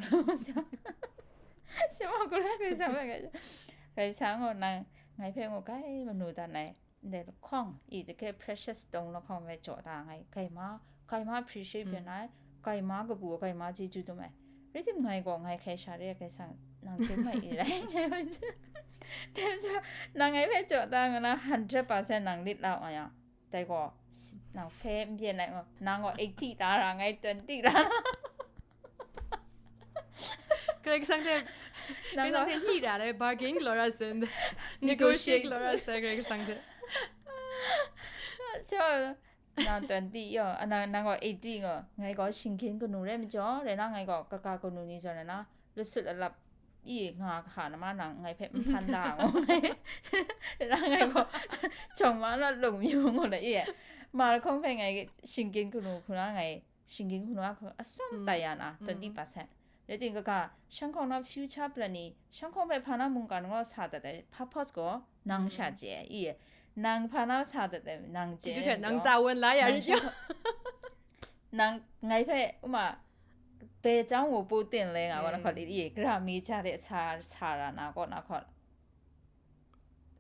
sema gaw Karai Kasang hpe, Karai Kasang gaw nang ngai hpe ngu gai manu dan ai, ndai lahkawng i, dake precious stone lahkawng hpe jaw da ngai, gai ma, gai ma appreciate byin ai, gai ma kabu, gai ma chyeju dum ai. Rai tim ngai gaw ngai hkai sha re ai Karai Kasang nang hte mai i rai ngai bai hte, dai majaw, nang ngai hpe jaw da ngu na, hundred percent nang lit la wa yang, dai gaw, s-, nang hpe n byin ai, nang gaw eighty ta ra ngai, twenty ra. Karai Kasang hte, Nang Karai Kasang gaw hte hti ra le, bargain galaw ra sen, negotiate galaw ra sen, Karai Kasang hte. So, nang twenty yaw, a, nang, nang gaw eighty gaw, ngai gaw shinggyim kanu rai majaw, rai na ngai gaw kaga kanu ni zawn rai na, lasut lalap i nga hka na ma nang ngai hpe n hpan da ngu. Rai na ngai gaw, jawng ma na lung yu ngu na i, ma lahkawng hpe ngai shinggyim kanu hku na ngai, shinggyim hkunu a hku atsawm tai ya na, twenty percent. Rai tim kaga, shan hkawng na future plan ni, shan hkawng hpe hpa na mungkan gaw sa dat ai, purpose gaw nang sha chye ai, i, nang hpa na sa dat ai, nang chye Chyeju ai hte majaw, nang ta wan la ya nang rit shan yaw. hkawng, nang ngai hpe, uma, bai chyang wu pu tin le nga gaw, na hkawt i, i, gara mi ja de sa, sa ra na gaw, na hkawt,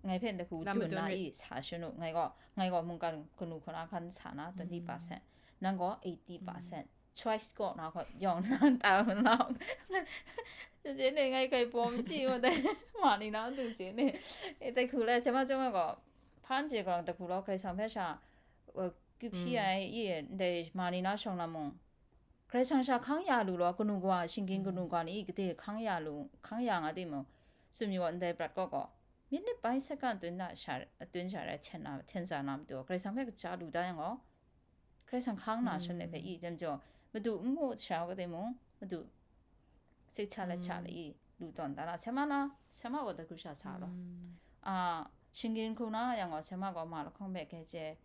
ngai hpe ndaku Lam dun madun na rit. I, sa shanu, ngai gaw, ngai gaw mungkan kanu hkawng na hkan sa na, twenty percent. Nang gaw eighty percent. Choice gaw na hkawt yawng nang ta na. Sece ne ngai kai pawm chi gaw dai, ma ni na du che ne. E, dai hku le, sema chyawm ai gaw, hpan je gaw dai hku law, Karai Kasang hpe sha, uh, kyu hpyi ai, i, ndai ma ni na shawng na mung, Karai Kasang sha hkang ya lu law, kanu kawa, shinggyim kanu kawa ni i, gade hkang ya lu, hkang ya nga timung, tsun yu gaw, ndai prat kaw gaw, minit bai second atun na sha, atun sha rai hten na, hten za na matu, Karai Kasang hpe kaja lu da yang gaw, Karai Kasang hkang na shanhte hpe i, dai majaw, madu n mu sha ga timung, madu sek cha let cha le i, lu tawn da na, sema na, sema gaw dai hku sha sa law. A, shinggyim hku na yang gaw, sema gaw ma lahkawng hpe gai chye,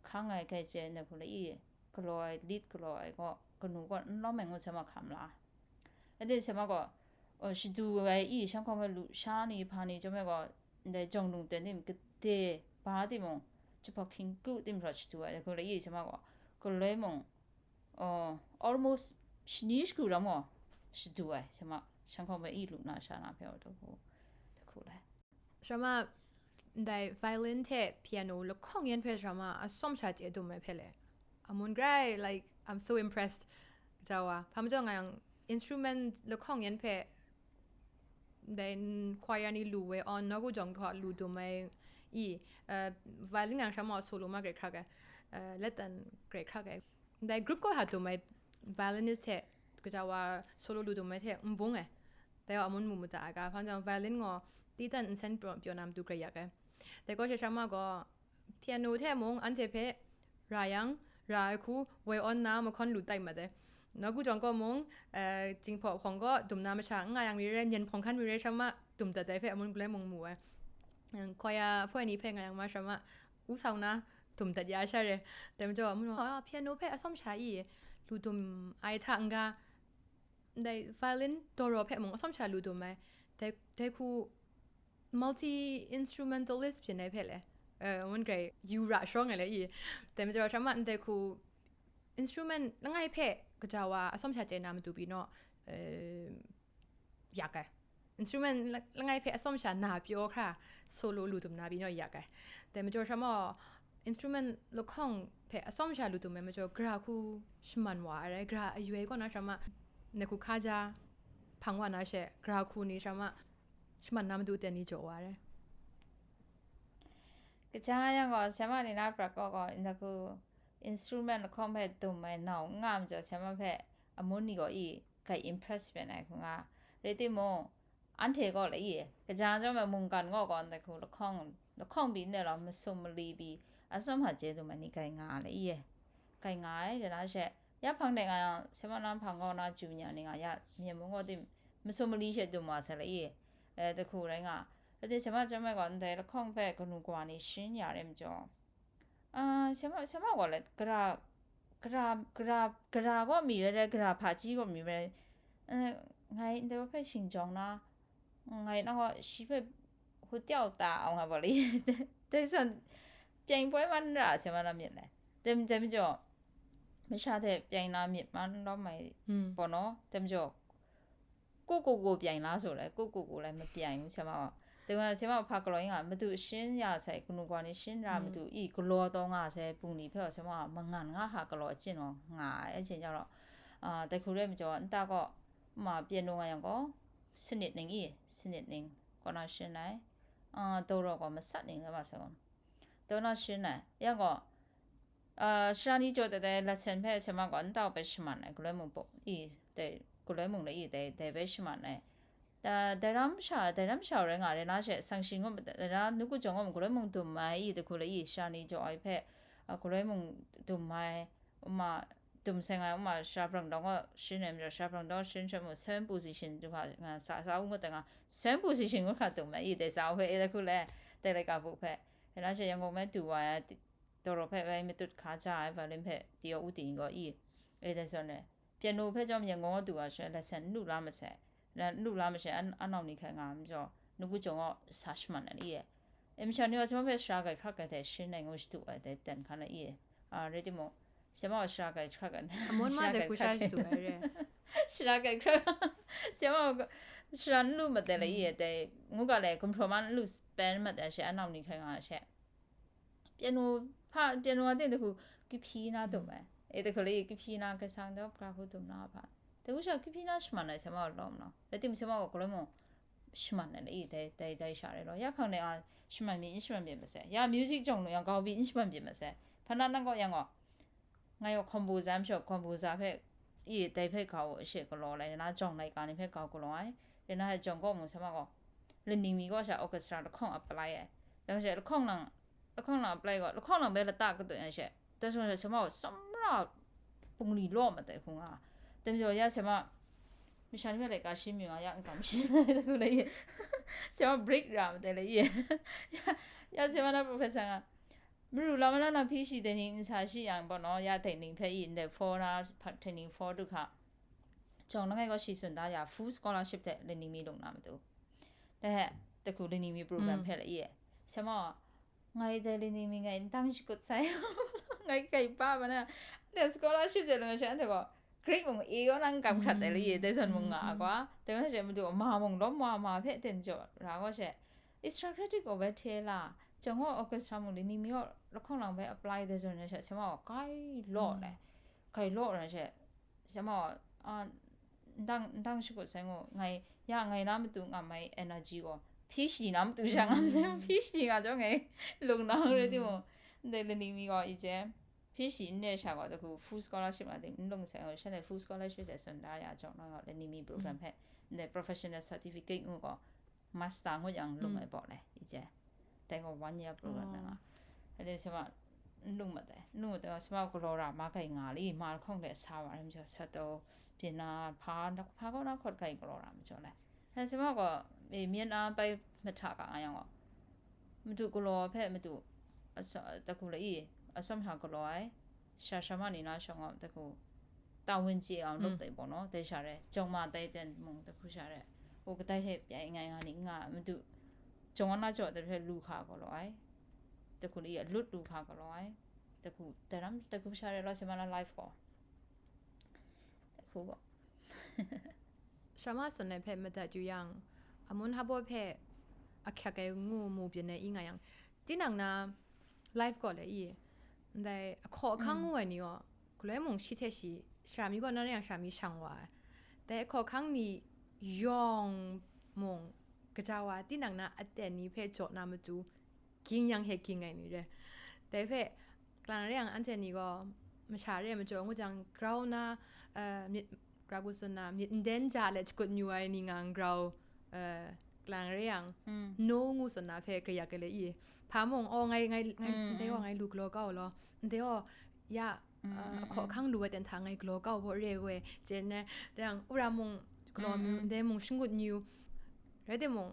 hkang ai gai chye, ndai hku le i, galaw ai, lit galaw ai gaw, kanu gaw n lawm ai ngu sema hkam la. Ade sema gaw, uh, shadu ai i, shan hkawng hpe lu sha ni, hpa ni chyawm ai gaw, ndai jawng lung ten tim gade ba timung, jahpawt hkying kru tim rawt shadu ai, dai hku le i, sema gaw, galoi mung, uh, almost shani shagu ram gaw shadu ai, sema shan hkawng hpe i lu na sha na hpe gaw, dai hku, dai hku le. Sharama, ndai violin hte piano lahkawng yan hpe sharama atsawm sha chye dum ai hpe le. Amun grai, like, I'm so impressed. Kaja wa, hpa majaw nga yang instrument lahkawng yan hpe, ndai n-, choir ni lu we on, nawku jawng htaw lu dum ai i, uh, violin yang sharama solo ma grai hkrak ai, uh, let dan grai hkrak ai. Ndai group kaw hta dum ai violinist hte, kaja wa solo lu dum ai hte n bung ai. Dai wa amun mu mada ai ga, hpa majaw violin gaw Titan nsen pyaw pyaw na matu grai yak ai. Dai kaw she sha ma gaw, piano hte mung anhte hpe ra yang, ra ai hku woi awn na mahkawn lu tai mat ai. Nawku jawng kaw mung, eh, Jinghpaw hpawng kaw dum na masha n nga yang mi rai, myen hpawng hkan mi rai sha ma dum dat ai hpe amun galoi mung mu ai. Choir hpoi ni hpe nga yang ma sha ma, u sau na dum dat ya sha re. Dai majaw, amun gaw, "Ah, piano hpe atsawm sha i, lu dum ai hta n-ga, ndai violin, doro hpe mung atsawm sha lu dum ai, dai, dai hku multi instrumentalist byin ai hpe le, eh, amun grai yu ra shawng ai le i." Dai majaw, sha ma ndai hku instrument langai hpe kaja wa atsawm sha chye na matu pyi naw, eh, yak ai. Instrument la-, langai hpe atsawm sha na pyaw hkra solo lu dum na pyi naw yak ai. Dai majaw sha ma, instrument lahkawng hpe atsawm sha lu dum ai majaw, gara hku shaman wa ai rai, gara ayoi kaw na sha ma, ndai hku hkaja hpang wa na she, gara hku ni sha ma, shaman na matu ten ni jaw wa ai rai. Kaja yang gaw, sha ma ni na prat kaw gaw, ndai hku instrument lahkawng hpe dum ai nau n nga majaw, sha ma hpe amun ni gaw i, kai impress byin ai hku nga. Rai timung, anhte gaw la i, kaja chyawm ai mungkan gaw gaw ndai hku lahkawng, lahkawng pyi n rai law, masum mali pyi, atsawm hta chye dum ai ni kai nga la i, kai nga ai, rai na she, ya hpang de nga yang, sha ma na hpang gaw na ju nya ni nga, ya myen mung gaw tim, masum mali she dum wa sai la i, eh, dai hku rai nga. Rai timung, sha ma chyawm ai gaw, ndai lahkawng hpe kanu kawa ni sharin ya re majaw, ah, sha ma, sha ma gaw le, gara, gara, gara, gara gaw mi rai rai, gara hpaji gaw mi rai, eh, ngai ndai wa hpe shingjawng na, ngai nang gaw shi hpe hu tyau ta au nga bawli. Dai zawn, pyaing poi man ra, sha ma na myit le. Dai, dai majaw, masha hte pyaing na myit man lawm ai, hmm, pawnaw, dai majaw, ku ku ku pyaing la su lai, ku ku ku lai mapyaing, sha ma gaw. Dai wa, sha ma hpa galaw nga, madu sharin ya sai, kanu kawa ni sharin ra, mm, madu i galaw taw nga sai, bungli hpe wa, sha ma mangan nga hka galaw achyin wa nga ai, achyin jau law, ah, dai hku rai majaw, nta gaw, ma piano nga yang gaw, sanit ning i, sanit ning kaw na sharin ai, ah, doro gaw masat ning rai wa sai gaw, dau na sharin ai. Yang gaw, ah, sara ni jaw dat ai lesson hpe sha ma gaw nta hpe shaman ai, galoi mung pawk i, dai, galoi mung lai i, dai, dai hpe shaman ai. Da-, dai ram sha, dai ram sha rai nga rai na she, sang shi ngu ma, dai ra, nawku jawng ngu ma, galoi mung dum ai i, dai hku lai i, sara ni jaw ai hpe, ah, galoi mung dum ai, uma, dum seng ai, uma, sara brang dawng gaw sharin ai majaw, sara brang dawng sharin sha mu, seven position du hpa nga, sa, sa u ngut ai nga, seven position ngut hkra dum ai i, dai sa u hpe, i, dai hku lai, dai laika buk hpe, rai na she, Yangon me du wa ai, doro hpe bai matut hka ja ai violin hpe, ti yaw u ting gaw i, e dai zawn e, piano hpe chyawm Yangon gaw du wa she, lesson n lu la masai, la, n lu la masai, an, anau ni hkai nga ai majaw, nawku jawng gaw sa shaman ai i e. E masha ni gaw sha ma hpe sara grai hkrak ai hte sharin ai ngu shadu ai dai ten hkan ai i e. A, rai timung, sha ma gaw sara grai hkrak ai, amun ma sara dai grai hku sha hkrak ai shadu ai re. Sara grai hkrak, sha ma gaw sara n lu mat ai le i e, dai ngu ga le, gumhpraw ma n lu pen mat ai she, anau ni hkai nga ai she. Piano hpa, piano a ting dai hku, kihpyi na dum ai. E dai hku lai, kihpyi na, Karai Kasang daw pra hku dum na hpa. Dai hku sha kihpyi na shaman ai sha ma lawm law. Rai timung, sha ma gaw galoi mung shaman ai lai, dai, dai, dai sha rai law. Ya hpang de a shaman mi n shaman byin masai. Ya music jawng nu yang, gau pyi n shaman byin masai. Hpa na nang gaw yang gaw, ngai gaw composer, masha composer hpe, i, dai hpe gau she galaw lai, na jawng laika ni hpe gau galaw ai, rai na jawng gaw mung sha ma gaw, laning mi gaw sha orchestra lahkawng apply ai, dang she lahkawng nang, lahkawng nang apply gaw, lahkawng nang hpe lata kadu ai she, dai sha ma gaw sumra bungli law mat ai hku nga, dai majaw ya sha ma, masha ni hpe laika shi mi nga ya n kam shi ai, dai hku lai, sha ma break ra mat ai lai, ya, ya sha ma na professor nga, Maru lam na na P H D training n sa shi yang gaw, ya training hpe i ndai four na, training four du hka. Jawng langai gaw shi tsun da ya, full scholarship hte laning mi lung na matu. Dai hte, dai hku laning mi program hpe la i e. Sha ma, ngai dai laning mi ngai n dang shakut sai. Ngai kai pa ma na, dai scholarship hte lung ai she, anhte gaw, Greek mung e kaw nang kam hkrat ai la i, dai zawn mung nga ai kwa. Dai wa she madu ma mung lawm wa ma hpe ten jaw ra gaw she, extra credit gaw bai hte la, jang gaw orchestra mung li, ni mi gaw lahkawng lang bai apply dai zawn na she, sha ma gaw kai law lai, kai law na she, sha ma gaw, a, ndang, ndang shakut sai ngu, ngai, ya ngai na matu ngam ai energy gaw, P H D na matu sha ngam sai, P H D nga jaw ngai, lung na rai timung, ndai laning mi gaw i je, P H D n re sha gaw, dai hku full scholarship nga ting n lung sai gaw, shanhte full scholarship sai tsun da ya jawng na gaw, laning mi program hpe, ndai professional certificate ngu gaw, master ngut yang lung ai baw le, i je. Dai gaw one year program na nga. Ade sema, n lung mat ai. N lung mat ai, sema galaw ra ma kai nga li, ma lahkawng de sa wa ram jaw sa taw, byin na, hpa, hpa kaw na hkawt kai galaw ra ma jaw le. Ade sema gaw, e, myen a bai mahta ka nga yang gaw, madu galaw hpe madu, asa-, taku la i, atsawm hta galaw ai, sha sha ma ni na shawng a taku, တာဝန်ကျေအောင်လုပ်တယ်ပေါ့နော်။ တခြားတဲ့ ကျောင်းမှာ တိုက်တဲ့မုံတစ်ခုရှာတဲ့ ဟိုကတိုက်တဲ့ပြိုင်ငိုင်ငါနေငါမတူကျောင်းဝနာကျော်တဲ့ဖက်လူခါကောလို့ ai တခုလေးအလွတ်လူခါကောလို့ ai တခုတရမ်းတခုရှာတဲ့ လောက်စမနာ life ကောတခုပေါ့ Shama son ne phe mata ju yang, amun habo phe akyak ai ngu mu byin ne i nga yang, tinang na life ko le i, ndai akhaw akhang ngu ai ni o, galoi mung shi hte shi, shara mi kaw na re yang shara mi shang wa ai. Dai ahkaw ahkang ni yawng mung kaja wa, tinang na aten ni hpe jaw na matu, ging yang he ging ai ni re. Dai hpe, kalang re yang anhte ni gaw, masha re ai majaw ngu jang, grau na, eh, myit, grau gu tsun na, myit nden ja let shakut nyu ai ni ngang grau, eh, kalang re yang, no ngu tsun na hpe, gayak ai le i. Hpa mung, oh, ngai, ngai, ngai, ndai gaw ngai lu galaw kau law, ndai gaw, ya, uh, ahkaw ahkang lu ai ten hta ngai galaw kau baw re we, jen ne, dang, ura mung, galaw myu, ndai mung shangut nyu, rai timung,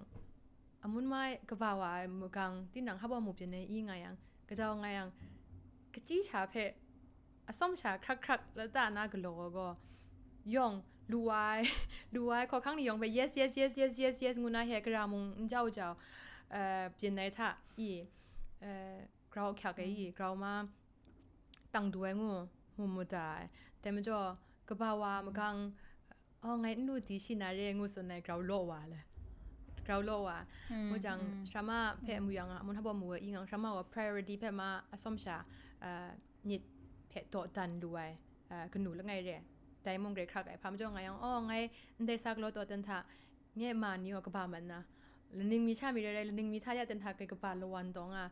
amun mai kaba wa ai magang, tinang haba mu byin ai i nga yang, kajau nga yang, kachyi sha hpe, atsawm sha hkrak hkrak lata na galaw ai gaw, yawng, lu ai, lu ai, hkaw hkang ni yawng hpe, yes, yes, yes, yes, yes, yes, ngu na he, gara mung n jau jau, uh, byin ai hta i, uh, grau hkyak ai i, grau ma, tang du ai ngu, mu mu da ai. Dai majaw, kaba wa magang, oh, ngai n lu di shi na re ngu tsun ai grau law wa le. Grau law wa. Ngu jang, shama hpe mu yang a, mun haba mu ai i ngang, shama wa priority hpe ma atsawm sha, ah, myit hpe dawdan lu ai, ah, kanu langai re. Dai mung grai hkrak ai. Hpa majaw nga yang, oh, ngai ndai sa galaw dawdan hta, nge ma ni wa kaba man na. Laning mi hta mi rai rai, laning mi hta ya ten hta kai kaba lawan dawng a.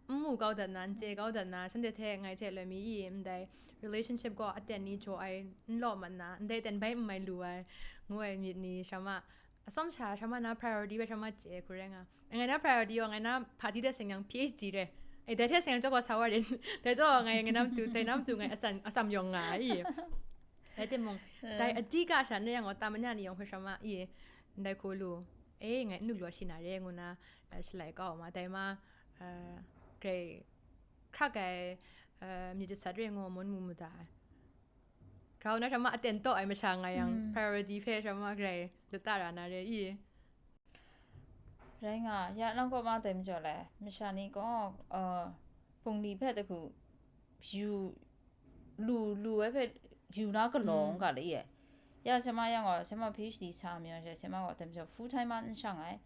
N mu kau dat na, n chye kau dat na, shanhte hte ngai hte loi mi i, ndai relationship gaw aten ni jaw ai n law mat na, ndai ten bai n mai lu ai, ngu ai myit ni, shama, atsawm sha, shama na priority bai shama chye hku rai nga. Ngai na priority gaw, ngai na hpa di dat seng yang P H D re. E, dai hte seng yang jaw gaw sa wa rin. Dai jaw ngai, ngai na matu, dai na matu ngai asan, atsam yawng nga ai i. Rai timung, dai adika sha n rai yang gaw, tamanya ni yawng hpe shama i, ndai hku lu, e, ngai n lu law shi na re, ngu na, eh, shalai kau ma, dai ma, eh, grai hkrak ai, eh, myit jasat re ngu mun mu mu da ai. Grau na shama aten taw ai masha nga yang, priority hpe shama grai lata ra na re i. Rai nga, ya nang kaw ma tai majaw le, masha ni gaw, uh, pungli hpe dahku yu, lu, lu ai hpe yu na galaw n ga le i. Ya sema yang gaw, sema P H D sa mi yang she, sema gaw tai majaw full time ma n shang ai.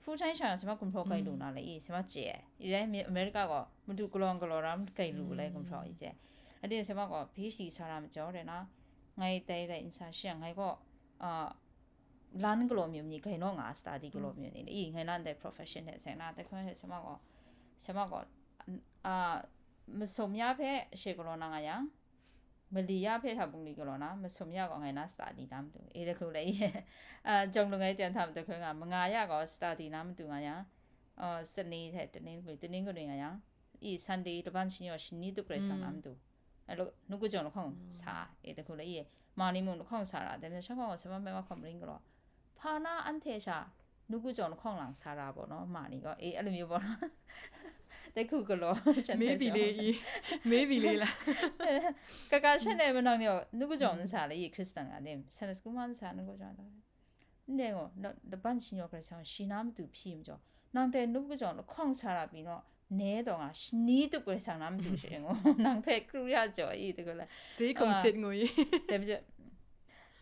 Full time shang yang sema gumhpraw kai lu na le i, sema chye ai. I rai mi America gaw, madu galaw n galaw ram kai lu lai gumhpraw i chye. Ade sema gaw P H D sa ra majaw re na, ngai tai rai n sa shi yang, ngai gaw, uh, lan galaw myu ni, gai naw nga study galaw myu ni, i, ngai nan dai profession hte seng na, dai hkawng hte sema gaw, sema gaw, a, masum ya hpe she galaw na nga yang, mali ya hpe hta bungli galaw na, masum ya gaw ngai na study na matu, e, dahku lai, a, jawng lu ngai tian hta matu hkoi nga, manga ya gaw study na matu nga yang, a, sani hte, tening, tening gari nga yang, i, Sunday, laban shani gaw shani tup rai sang na matu. Alo, nuku jawng lahkawng sa, e, dahku la i, ma ni mung lahkawng sa ra, dai majaw shanhkawng gaw sema mai wa hkawm ring galaw. Hpa na anhte sha, nuku jawng lahkawng lang sa ra baw naw, ma ni gaw, e, alu myu baw naw. Dai hku galaw, shan Maybe le i, maybe le la. Kaka shan e manang ni gaw, nuku jawng n sa le i, Kristan nga dim, Sunday school ma n sa, nuku jawng. Ndai gaw, laban shani gaw Karai Kasang shi na matu hpyi majaw, nang dai nup kajawng lahkawng sa ra pyi naw, ne taw nga, shani tup Karai Kasang na matu she ngaw, nang hpe kru ya jaw i, dahku la. Sai hkawng set ngwi. Dai majaw,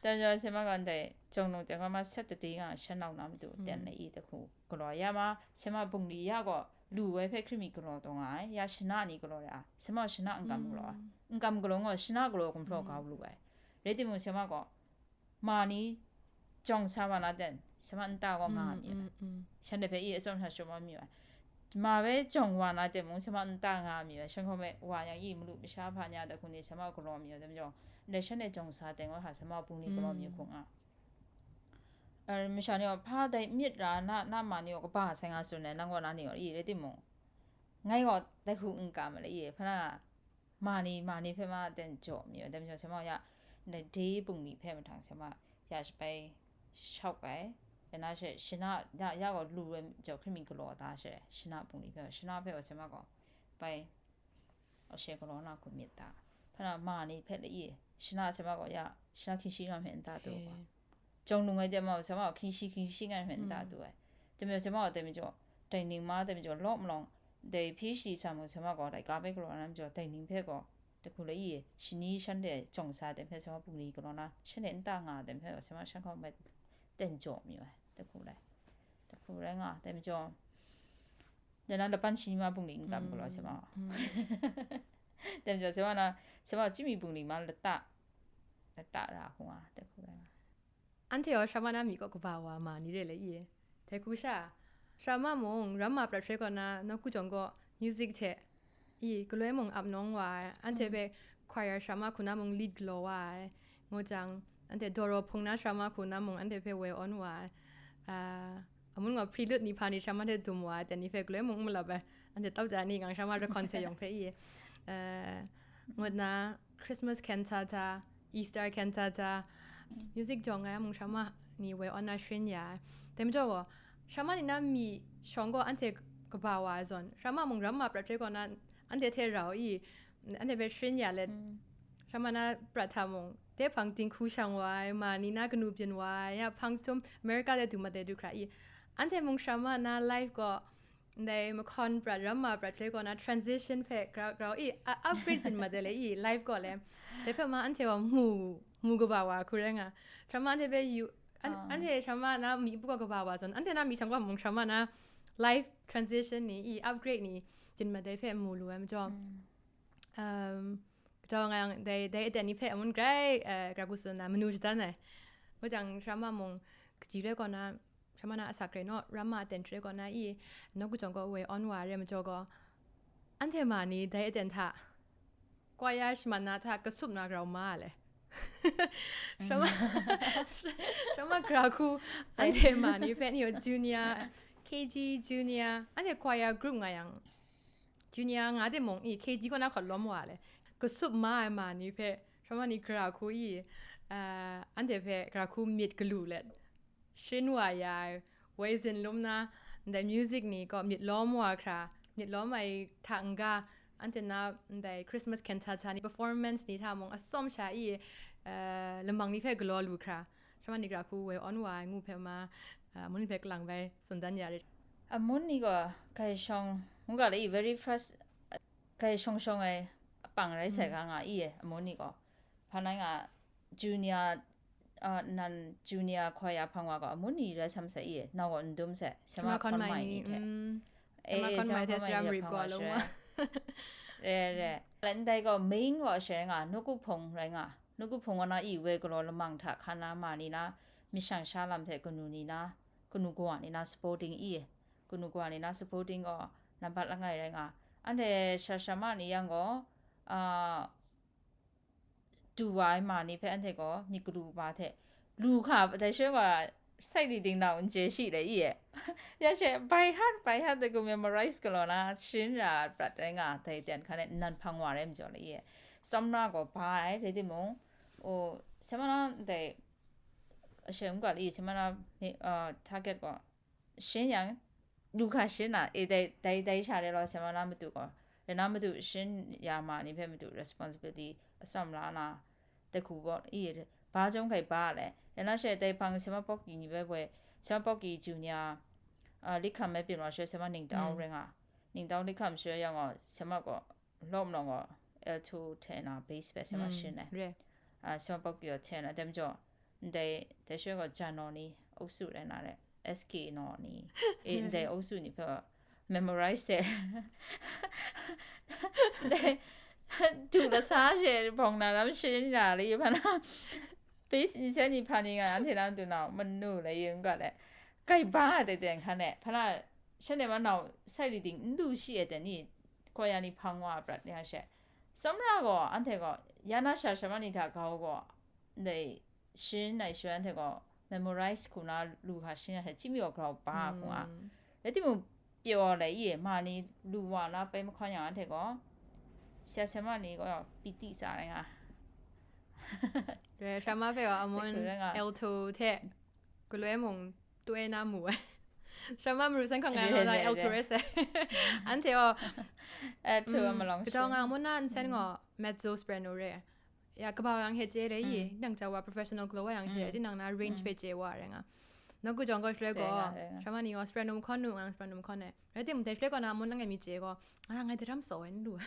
dai majaw, sema gaw ndai, jawng nung ten gaw ma sat tade nga, shan nau na matu ten na i, dahku galaw ya ma, sema bungli ya gaw, lu ai hpe hkrit mi galaw taw nga ai, ya shana ni galaw ra, sema shana n kam galaw ai, n kam galaw ngaw, shana galaw gumhpraw kau lu ai. Rai timung, sema gaw, ma ni jawng sa wa na ten, sema nta gaw nga mi ai. Shanhte hpe i atsawm hta shawm wa mi ai. Ma bai jawng wa na ten mung, sema nta nga mi ai. Shanhkawm e wa yang i, malu masha hpa ni a dahku ni sema galaw mi ai, dai majaw, ndai shanhte jawng sa ten gaw hta sema bungli galaw mi hku nga. Masha ni gaw hpa dai myit ra na, na ma ni gaw kaba sai nga tsun ai, nang gaw na ni gaw i rai timung, ngai gaw dai hku n kam ai le i, hpa na ma ni, ma ni hpe ma ten jaw mi ai, dai majaw, sema ya, ndai de bungli hpe mahtang sema ya shabai shawk ai, rai na she, shana, ya, ya gaw lu ai majaw, hkrit mi galaw da she, shana bungli hpe, shana hpe gaw sema gaw bai, ashe galaw na hku myit da. Hpa na ma ni hpe la i, shana sema gaw ya, shana hkying shi nga hpe n ta du wa. Jawng nung ai de ma, sema gaw hkying shi, hkying shi nga hpe n ta du ai. Dai majaw sema gaw, dai majaw, dai ning ma, dai majaw, law malawng, dai P H D sa mu sema gaw, laika bai galaw na majaw, dai ning hpe gaw, dai hku la i, shani shanhte jawng sa ai, dai hpe sema bungli galaw na, shanhte n ta nga ai, dai hpe gaw sema shan hkawm bai ten jaw mi ai, dai hku lai. Dai hku rai nga, dai majaw, dai na lapan shi ma bungli n kam galaw sema gaw. Dai majaw, sema na, sema gaw chyumi bungli ma lata, lata ra hku nga, dai hku rai nga. Anhte gaw shamma na myi kaw kaba wa ma ni re le i? Dai hku sha, shamma mung, ramma prat hkrai kaw na, nawku jawng gaw, music hte, i, galoi mung ap nawng wa ai, anhte hpe choir shamma hku na mung lead galaw wa ai, ngu jang, anhte dawraw hpung na shamma hku na mung anhte hpe woi awn wa ai, ah, amun gaw prelude ni hpa ni shamma hte dum wa ai, dai ni hpe galoi mung n malap ai, anhte tau ja ni ngang shamma rakhkawn se yawng hpe i, eh, ngut na Christmas cantata, Easter cantata, music jawng ai a mung shamma ni woi awn na sharin ya ai. Dai majaw gaw, shamma ni na myi shawng gaw anhte kaba wa ai zawn, shamma mung ramma prat hkrai kaw na anhte hte rau i, anhte hpe sharin ya let, shamma na prat hta mung, dai hpang dinghku shang wa ai, ma ni na kanu byin wa ai, ya hpang jahtum America de du mat ai du hkra i, anhte mung shamma na live gaw, ndai mahkawn prat, ramma prat hkrai kaw na transition hpe grau, grau i, a-, upgrade byin mat ai le i, live gaw le. Dai hpe ma anhte gaw mu, mu kaba wa hku rai nga. Shamma anhte hpe yu, an-, anhte shamma na myi pu gaw kaba wa zawn, anhte na myi shawng gaw mung shamma na live transition ni i, upgrade ni byin mat ai hpe mu lu ai majaw, um, kajau nga yang, dai, dai aten ni hpe amun grai, eh, gra ku tsun na manu shadan ai. Ngu jang, shamma mung kaji rai kaw na, shamma na asak rai naw, ramma aten hkrai kaw na i, nawku jawng gaw woi awn wa ai re majaw gaw, anhte ma ni dai aten hta, kwaya shaman na hta kasup na grau ma le. Shamma, shamma gra hku, anhte ma ni hpe ni junior, K G, junior, anhte kwaya group nga yang, junior nga de mung i, K G kaw na hkawt lawm wa le. Kasup ma ai ma ni hpe, shamma ni gra hku i, ah, anhte hpe gra hku myit galu let, sharin wa ya ai, woi zin lum na, ndai music ni gaw myit lawm wa hkra, myit lawm ai hta n-ga, anhte na ndai Christmas cantata ni, performance ni hta mung atsawm sha i, eh, lamang ni hpe galaw lu hkra, shamma ni gra hku woi awn wa ai ngu hpe ma, eh, amun hpe kalang bai tsun dan ya rit. Amun ni gaw grai shawng, ngu ga le i, very first, grai shawng shawng ai apang rai sai ga nga i e, amun ni gaw. Hpa nai nga, junior, ah, nan junior choir hpang wa gaw amun ni rai sam sai i e, nau gaw n dum sai, sema hkawn mai ni hte. Mm. Eh, sema hkawn mai hte saram rip gaw lung wa. Re, re. Ndai gaw main gaw she rai nga, nawku hpung rai nga. Nawku hpung wa na i, woi galaw lamang hta hkan na ma ni na, myit shang sha lam hte kanu ni na, kanu kawa ni na supporting i, kanu kawa ni na supporting gaw nambat langai rai nga. Anhte sha shamma ni yang gaw, ah, du wa ai ma ni hpe anhte gaw myit galu ba hte lu hka, dai shaloi gaw site reading nau n chye shi le i e. Ya she, by heart, by heart de gu memorize galaw na, sharin ra prat rai nga, dai ten hkan e nnan hpang wa rai majaw le i e. Tsawmra gaw ba ai, rai timung, o, sema na ndai, ashe n ga le i, sema na, ah, target gaw, sharin yang, lu hka sharin na, e, dai, dai, dai sha re law, sema na matu gaw, rai na matu sharin ya ma ni hpe matu responsibility atsawm la na, dai hku gaw, i, ba chyawm hkai ba le, rai na she dai hpang sema Pawki ni bai boi, sema Pawki junior, ah, Likham bai byin wa she, sema Ningtau rai nga, Ningtau Likham she yang gaw, sema gaw, lawm lawng gaw, alto hte na bass hpe sema sharin ai. Re. Ah, sema Pawki gaw hte na, dai majaw, ndai, dai shaloi gaw Jano ni, Auksu rai na re, S K no ni, e, ndai Auksu ni hpe memorize hte. Ndai, du lasa she bawng na ram sharin ya le, hpa na, bass ni hte ni hpa ni nga, anhte na du na, manu le, yin ga le, grai ba ai dai ten hkan e, hpa na, shanhte ma nau site reading n lu shi e ten ni, choir ni hpang wa prat ya she. Tsawmra gaw, anhte gaw, ya na sha shamma ni hta grau gaw, ndai sharin ai shaloi anhte gaw, memorize hku na lu hka shing ya hte, chyi mi gaw grau ba hku nga. Rai timung, pyaw ai le, i, ma ni lu wa na pai mahkawn yang, anhte gaw, sya sya ma ni gaw piti tsa ai nga. Rai, Sharma hpe gaw amun Hkru rai nga. Alto hte galoi mung toi na mu ai. Sharma maru san hkawng nga Rai, nga na rai, Alto rai. Rai sai. Anhte gaw Alto a malawng kajau shi. Nga mun na nsen gaw mezzo soprano re. Ya, kabau yang hte chye le i, nang jau wa professional glow wa yang hte, tinang na range hpe chye wa re nga. Nawku jawng gaw shaloi Rai nga, gaw, rai nga. Sharma ni gaw soprano mahkawn nu nga, soprano mahkawn e. Rai timung dai shaloi gaw na mun nang e mi chye gaw, a, ngai daram saw ai n lu.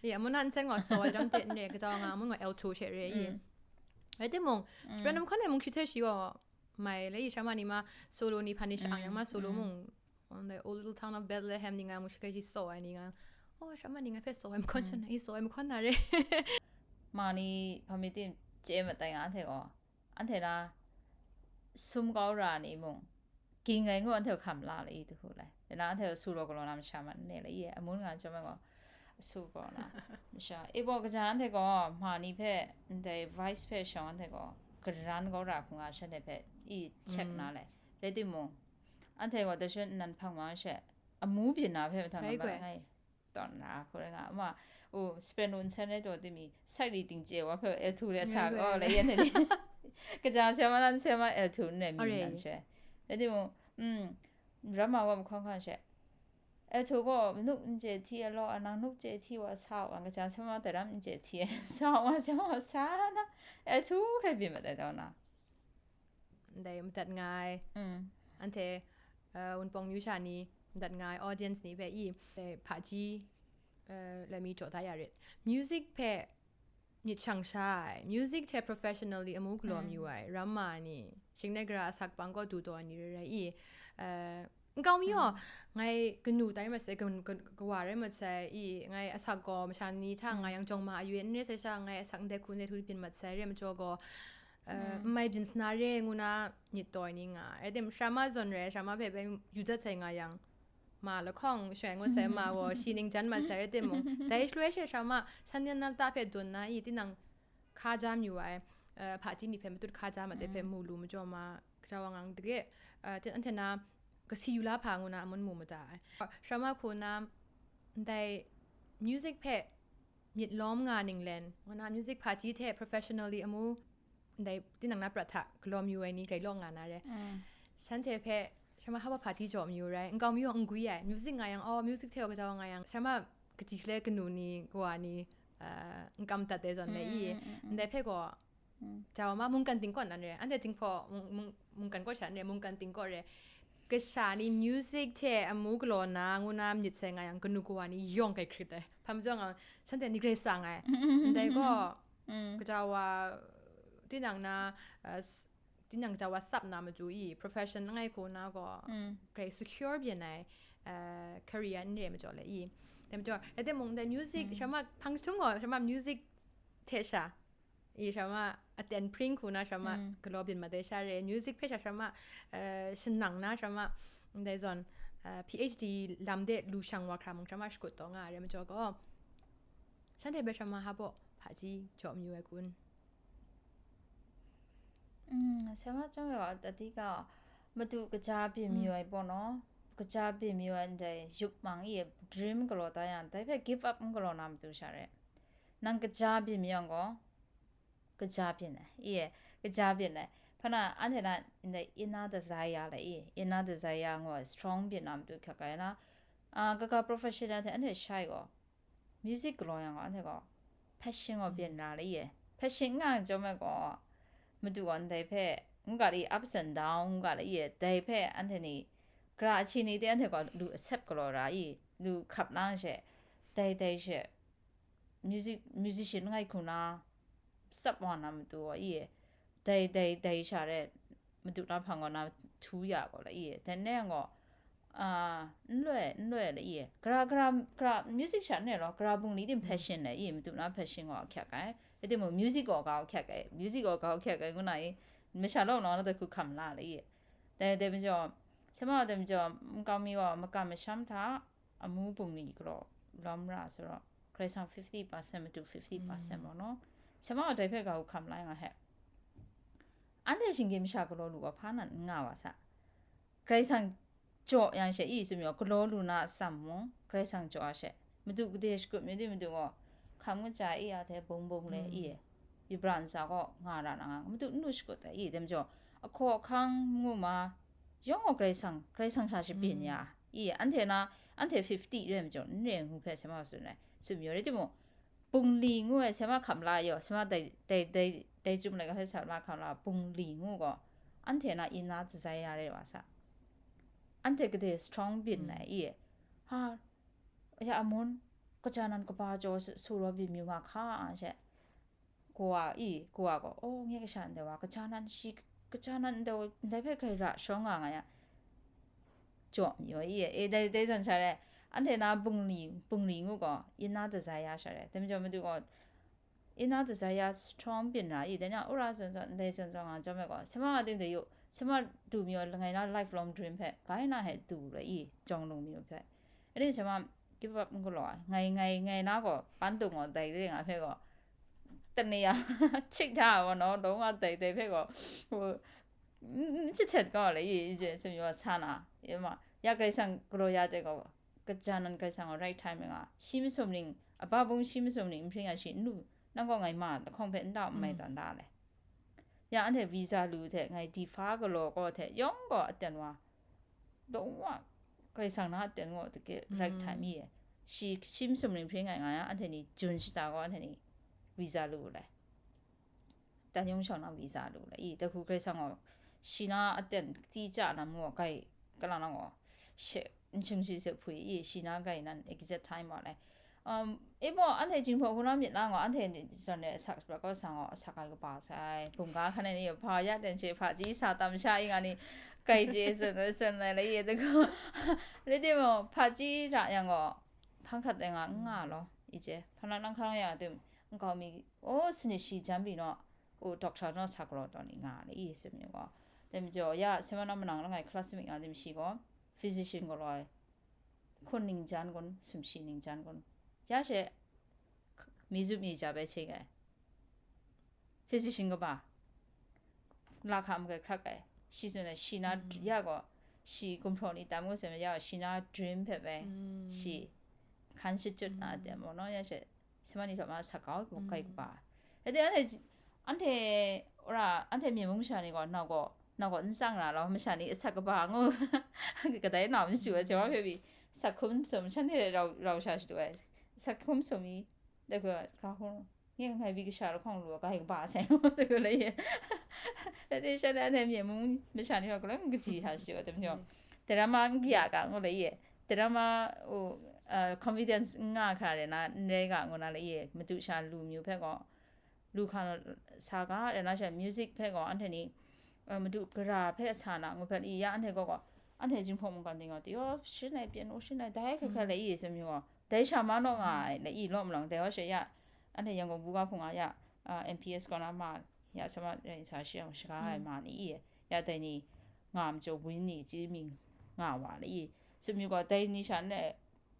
Ya, mun na nsen gaw saw ai daram te n re, kajau nga mun gaw Alto she re i. Rai timung, soprano mahkawn e mung shi hte shi gaw, mai le i Sharma ni ma solo ni hpan ni sha-ang yang ma solo mung, on the old little town of Bethlehem ni nga mung shi hkrai shi saw ai ni nga. Oh, Sharma ni nga hpe saw ai mahkawn shan, i saw ai mahkawn na re. Ma ni hpa mi tin chye mat ai nga, anhte gaw, anhte na sum kau ra ni mung, ging ai ngu anhte hkam la le i, tu hu lai. Dai na anhte su raw galaw na masha mat ne le i, amun nga chyawm ai gaw, su raw na masha. I baw kaja anhte gaw, ma ni hpe, ndai vice hpe shawng anhte gaw, garan kau ra hku nga shanhte hpe i check na le. Rai timung, anhte gaw dai shin nnan hpang mang she, amu byin na hpe mahtang Rai na goi. Ngai tawn na hku rai nga ma, u, soprano nsen rai taw timi, sight reading chye wa hpe, alto le sa Rai goi, gaw, rai. Lai yan ni. Kaja sya ma nan sya ma, alto n rai mi Alright. Nan she. Rai timung, mm, ram ma wa mahkawn hkan she. Alto gaw nuk n chye hti a law, a nang nuk chye hti wa sa wa, kaja sya ma dai ram n chye hti sa wa, sya wa sa na, alto hkrai byin mat ai taw na. Ndai madat nga ai. Mm. Anhte, uh, Wunpawng Yu sha ni madat nga ai, audience ni hpe i, dai hpaji, uh, lami jaw da ya rit. Music hpe myit shang sha ai, music hte professionally amu galaw mayu ai, ram ma ni, shing ne gara asak bang kaw du taw ai ni rai rai i, uh, nkau mi yaw, ngai kanu tai masai, kan-, kan-, kawa rai masai i, ngai asak gaw masha ni hta nga yang jawng ma ayu n re sai sha, ngai asak ndai hku ndai htu byin mat sai, re majaw gaw, uh, n mai byin sa na re ngu na myit taw ai ni nga ai. Rai tim, Sharma zawn rai, Sharma hpe bai yu dat sai nga yang, ma lahkawng shangai ngut sai, ma gaw shi ning jan mat sai, rai timung, dai shaloi she Sharma, shan yan na lata hpe dawn na i, tinang hka ja mayu ai, uh, hpaji ni hpe matut hka ja mat ai hpe mu lu majaw ma, kaja wa ngang dege, uh, tin-, anhte na kasi yu la hpa ngu na amun mu mada ai. Sharma hku na, ndai music hpe myit lawm nga ninglen, ngu na music hpaji hte professionally amu, ndai tinang na prat hta galaw mayu ai ni grai law nga na re. Shanhte hpe Sharma hpa hpaji jaw mayu rai, nkau mi yawng n gwi ai, music nga yang, oh, music hte wa kaja wa nga yang, Sharma kaji shaloi kanu ni, kawa ni, uh, n kam dat ai zawn le i, ndai hpe gaw, jaw ma mungkan tingkawn nan re, anhte Jinghpaw mung-, mung-, mungkan kaw sha n re, mungkan tingkaw re, kasha ni music hte amu galaw na ngu na myit sai nga yang, kanu kawa ni yawng kai hkrit ai. Hpa majaw nga, shanhte ni grai sang ai. Ndai gaw, kaja wa, tinang na, uh, s-, tinang kaja wa sap na matu i, profession langai hku na gaw, grai secure byin ai, uh, career n re majaw le i. Dai majaw, rai timung, ndai music, Sharma hpang jahtum gaw, Sharma music hte sha, i Sharma aten pring hku na Sharma galaw byin mat ai sha re, music hpe sha Sharma, uh, shanang na Sharma, ndai zawn, uh, P H D lam de lu shang wa hkra mung Sharma shakut taw nga ai re majaw gaw, shanhte hpe Sharma hpa baw hpaji jaw mayu ai kun. Mm, Sharma chyawm gaw, adika matu kaja byin mayu ai baw naw, kaja byin mayu ai ndai yup mang i, dream galaw da yang, dai hpe give up n galaw na matu sha re. Nang kaja byin mayu yang gaw, kaja byin ai, i, kaja byin ai. Hpa na, anhte na ndai inner desire le i, inner desire ngu ai strong byin na matu hkyak ai na, ah, kaga professional hte anhte shai gaw, music galaw yang gaw, anhte gaw passion gaw byin ra le i, passion n nga chyawm ai gaw, matu gaw ndai hpe, n ga le i, ups and down n ga le i, dai hpe anhte ni, gara ahti ni de anhte gaw lu accept galaw ra i, lu hkap lang she, dai dai she, music, musician langai hku na, sap wa na matu gaw i, dai dai dai sha re, matu na hpang gaw na htu ya gaw la i, dai n rai yang gaw, ah, n loi, n loi la i, gara, gara, gara, music sha n rai law, gara bungli ting passion la i, matu na passion gaw ahkyak ai, rai timung, music gaw ga ahkyak ai, music gaw ga ahkyak ai ngu na i, masha law na na dai hku hkam la la i, dai, dai majaw, sema dai majaw, nkau mi gaw makam masham hta, amu bungli galaw lawm ra sa raw, Karai Kasang fifty percent matu fifty percent maw no? Sema dai hpe ga hku hkam la nga he. Anhte shinggyim masha galaw lu ga hpa nan n nga wa sa. Karai Kasang jaw yang she, i tsun mi gaw, galaw lu na atsam mung, Karai Kasang jaw a she. Madu gade shakut mi di madu gaw, hkam kaja i a hte bung bung le i, yubra ntsa gaw nga ra na nga, madu n lu shakut ai i, dem jaw, ahkaw ahkang ngu ma, yawng gaw Karai Kasang, Karai Kasang sha shabyin ya, i, anhte na, anhte fifty re majaw, n re ngu hpe sema tsun ai, tsun mi rai timung, bungli ngu ai sema hkam la yaw, sema dai, dai, dai, dai chyum lai ga hpe sa la hkam la, bungli ngu gaw, anhte na inner desire re wa sa. Anhte gade strong byin ai i, ha, ya amun, kaja nan kaba jaw su, su raw byin yu nga hka, a she. Kawa i, kawa gaw, oh, nye kasha ndai wa, kaja nan shi, kaja nan ndai, ndai hpe grai ra shawng nga nga ya. Jaw mi wa i, e, dai, dai zawn sha re, anhte na bungli, bungli ngu gaw, inner desire sha re. Dai majaw madu gaw, inner desire strong byin ra i, dai na ura zawn zawn, ndai zawn zawn nga jawm ai gaw, sema nga tim de yu, sema du mi wa, langai na lifelong dream hpe, kai na he du ra i, jawng lung mi wa hpe. Ani sema, give up n galaw ai. Ngai, ngai, ngai na gaw, pan dung gaw, dai re nga hpe gaw, tane ya, chik hta wa no, dawng nga dai dai hpe gaw, n, n, chit htet kau le, i, i je, semi wa sa na, i ma, ya Karai Kasang galaw ya de gaw, kaja nan Karai Kasang gaw right time nga, shi masum ning, a ba bung shi masum ning, n hpring ya shi, n lu, nang gaw ngai ma, lahkawng hpe n da, n mai tawn da le. Ya anhte visa lu hte, ngai difa galaw gaw hte, yawng gaw aten wa, dawng wa, Karai Kasang na aten gaw, tike right time i e. Shi, shi masum ning hpring ngai nga ya, anhte ni June shata gaw, anhte ni visa lu le. Tan yung shawng na visa lu le. I, dahu Karai Kasang gaw, shi na aten ti ja na mu gaw, kai, kalang lang gaw, she, n ching shi se hpui i, shi na kai nan exact time wa le. Um, e baw, anhte Jinghpaw hkungga myit lang gaw, anhte ni zawn e asak shaprat kau sa gaw, asak ai kaba sai, bungga hkan e ni hpa ya ten she, hpaji sa tam sha i nga ni, kai je, zawn, zawn lai la ye, dagu, le de maw, hpaji ra yang gaw, hpang hkat e nga, n nga law, i je, hpa na lang hkang ya, tim, n kau mi, o, sini shi jan bi naw, o, doctor naw sa galaw taw ni nga, le i, simi gaw, dem jaw, ya, sema na manang langai, classmate nga, tim shi gaw, physician galaw ai, hkun ning jan kun, sumshi ning jan kun. Ya she, mi zup mi ja bai chye ai. Physician kaba, la hka magai hkrak ai. Shi tsun ai, shi na ya gaw, shi gumhpraw ni tam ngu sai ma ya gaw, shi na dream hpe bai, shi hkan shachyut na de maw, no, ya she, sema ni hta ma sa kau, kai kaba. Rai de, anhte, anhte, ora, anhte myen mung masha ni gaw, nau gaw, nau gaw n tsang ra law, masha ni asak kaba ngu, kadai nau n shu ai, sema hpe pyi, sak hkum sum, shanhte rau, rau sha shadu ai, sak hkum sum i, de gaw, ga hkung, nye ngai bi kasha lahkawng lu, ga hkung ba sai ngu, de gaw lai ye. Rai de, shanhte anhte myen mung masha ni gaw, galoi mung kaji hta shadu ai, de majaw, dai ram ma n kaya ga ngu lai ye. Dai ram ma, u, uh, confidence n nga hkra re na, n rai ga ngu na lai ye, madu sha lu myu hpe gaw, lu hkra sa ga, rai na sha music hpe gaw, anhte ni, uh, madu gara hpe sa na ngu hpe i ya, anhte gaw gaw, anhte Jinghpaw mungkan ting gaw, tio, shin ai, piano shin ai, dai hkrai hkrai lai i, sumyu gaw, dai sha ma naw nga ai, lai i, law malang, dai wa she ya, anhte Yangon buga hpung a ya, uh, M P S kaw na ma, ya, sa ma, rai sa shi yang shaga ai ma ni i, ya, dai ni, nga majaw, win ni, chyi mi nga wa lai i, sumyu gaw, dai ni sha n rai,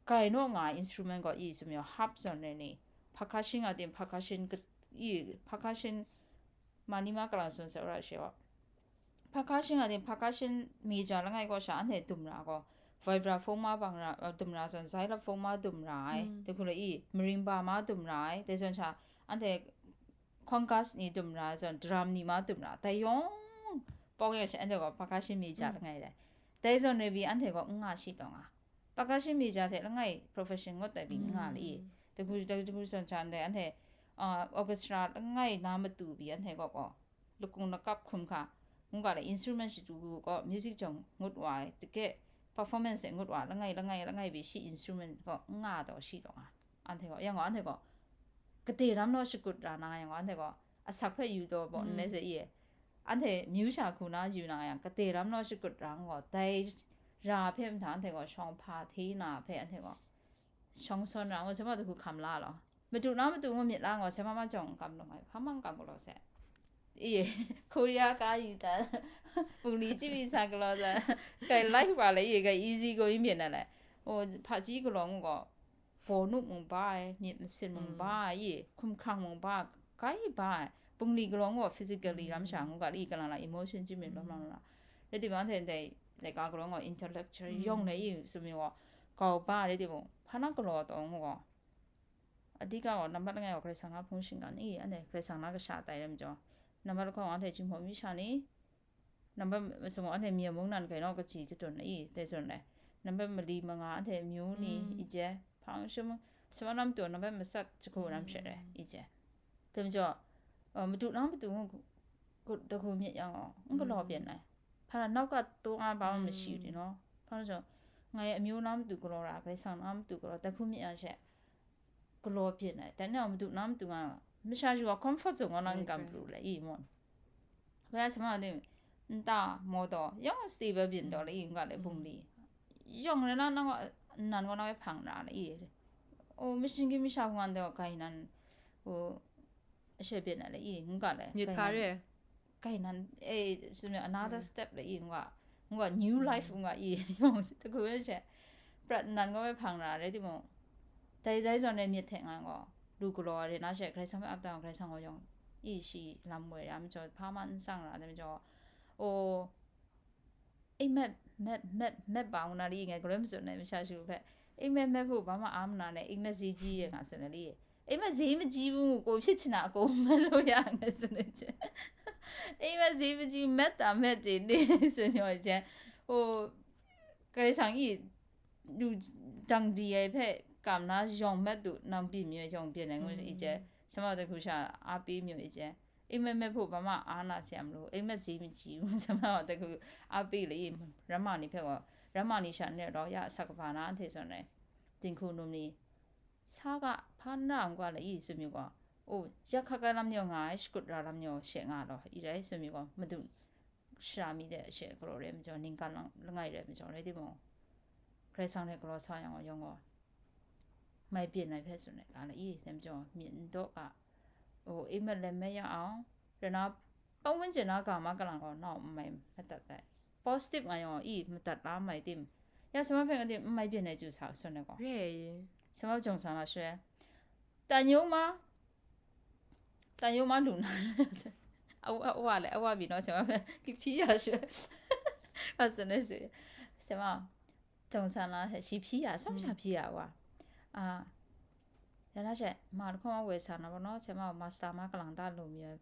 gai naw nga ai instrument gaw i sumyu, harp zawn ai ni, percussion a ting, percussion ka-, i, percussion, ma ni ma kalang tsun sai ra she wa. Percussion a ting, percussion major langai gaw sha anhte dum ra gaw, vibraphone ma bang ra, uh, dum ra zawn, xylophone ma dum ra ai, de hku la i, marimba ma dum ra ai, dai zawn sha, anhte congas ni dum ra zawn, drum ni ma dum ra, dai yawng pawng yang she, anhte gaw percussion major langai rai. Dai zawn rai bi anhte gaw n nga shi taw nga. Percussion major hte langai profession ngut ai byin nga le i. Dagu, dagu zawn sha ndai anhte, ah, orchestra langai na matu pyi anhte gaw gaw, lakung lakap hkrum hkra, ngu ga le instrument shadu gaw music jawng ngut wa ai, tike performance e ngut wa, langai, langai, langai pyi shi instrument gaw n nga taw shi taw nga. Anhte gaw, yang gaw anhte gaw, kade ram naw shakut ra na, yang gaw anhte gaw, asak hpe yu taw baw n le se i. Anhte myu sha hku na yu na yang, kade ram naw shakut ra n gaw, dai ra hpe mhta anhte gaw shawng hpa hte na hpe anhte gaw shawng sawn ra ngu, sema dagu hkam la law. Madu na madu ngu myit la ngu, sema ma jawng kam lung ai, hpa mang kam galaw se. I, Korea ka yu ta, pungli chyi mi sa galaw ta, kai lai wa le i, kai easy going byin na le. O, hpaji galaw ngu gaw, bawnu mung ba ai, myit masin mung ba ai, i, hkumhkrang mung ba ai, kai ba ai, bungli galaw ngu physically ram sha ngu ga li kalang la emotion jimyit lam lam la. Rai timung anhte ndai laika galaw ngu intellectual yawng na i sumying wa kau ba rai timung, hpa na galaw taw ngu gaw. Adika gaw, nambat langai gaw Karai Kasang na hpung shinggan i, anhte Karai Kasang na kasha tai lam jaw. Nambat lahkawng anhte Jinghpaw mi sha ni, nambat masum gaw anhte myen mung nan kai naw kaji katun i, dai zawn le. Nambat mali manga anhte myu ni i je, hpang shim, sumwa nam tu nambat matsat jahku nam shet ai i je. Dai majaw, uh, madu na matu ngu gu-, gu-, dahku myit yang gaw, n galaw byin ai. Hpa na nawka taw nga ba ma mashi u ni naw. Hpa na jaw, ngai amyu na matu galaw ra, Karai Kasang na matu galaw, dahku myit yang she, galaw byin ai. Dai ni madu na matu nga, masha shu wa comfort zone gaw nang n kam pru le i mon. Wai a shamang ding, nta, maw taw, yawng stable byin taw le i, nga le bungli. Yawng le na, nang wa, nan wa na wai hpang na le i. O, mashin ki masha hku ngan taw, gai nan, o, ashe byin na le i, nga le. Myit gai hpa nan, re. Gai nan, eh, sumying another step le i, nga, nga new life, nga i, yawng, dahku she. Prat nan nga wai hpang na, rai timung. Dai, dai zawn re myit hte nga gaw, lu galaw ai re na she, Karai Kasang hpe ap dang, Karai Kasang gaw yawng, i shi lam woi ra majaw, hpa ma n tsang ra, dai majaw, o, Ing met, met, met, met ba ngu na li ngai galoi matsun ai masha shu hpe, ing met, met hpu ba ma a ma na ne, ing met zi ji ye nga tsun ai li. Ing met zi maji bu ngu ko hpyi chana ko mat lu ya nga tsun ai hte. Ing met zi maji met ta met de ni tsun yaw ai hte. O, Karai Kasang i, lu dang di ai hpe kam na yawng mat du, nang byin mi yawng byin ai ngu i hte, sama de hku sha a pyi mi i hte. Ing met met hpu ba ma a na se a malu, ing met zi maji u, sama wa dai hku a pyi le i, ramma ni hpe gaw, ramma ni sha n rai law, ya asak kaba na anhte zawn rai, dinghku num ni, sa ga, hpa n ra n ga le i, tsun yu gaw, o, ya hkak ai lam ni yaw nga ai, shakut ra lam ni yaw she nga law, i rai, tsun yu gaw, madu shara mi de she galaw rai majaw, ningkan lang langai rai majaw, rai timung, Karai Kasang hte galaw sa yang gaw, yawng gaw, mai byin ai hpe tsun ai ga la i, dai majaw, myit n daw ga, o, i mat lem mai ya ang, rai na, ပတ်ဝန်းကျင် na ga ma kalang gaw, nau n mai madat ai. Positive nga yawng i madat la mai tim, ya shanhpa hpe nga tim n mai byin ai chyu sa tsun ai gaw. Re. Shanhpa jawng sa na shaloi, တန်ရုံးမှာ, တန်ရုံးမှာ လူနာ, အဝ, အဝလည်း, အဝပြီနော်, ဆရာမ, ကဖီးရရွှဲ, ဘာစနေစီ, ဆရာမ, တုံဆန္ဒရှိဖီးရ, ဆုံးချဖီးရ, အဝ, အာ, ရနာချက်, မတခွန်ဝယ်ဆန္ဒပေါ့နော်, ဆရာမ, မစတာမကလန်တာလိုမျိုး,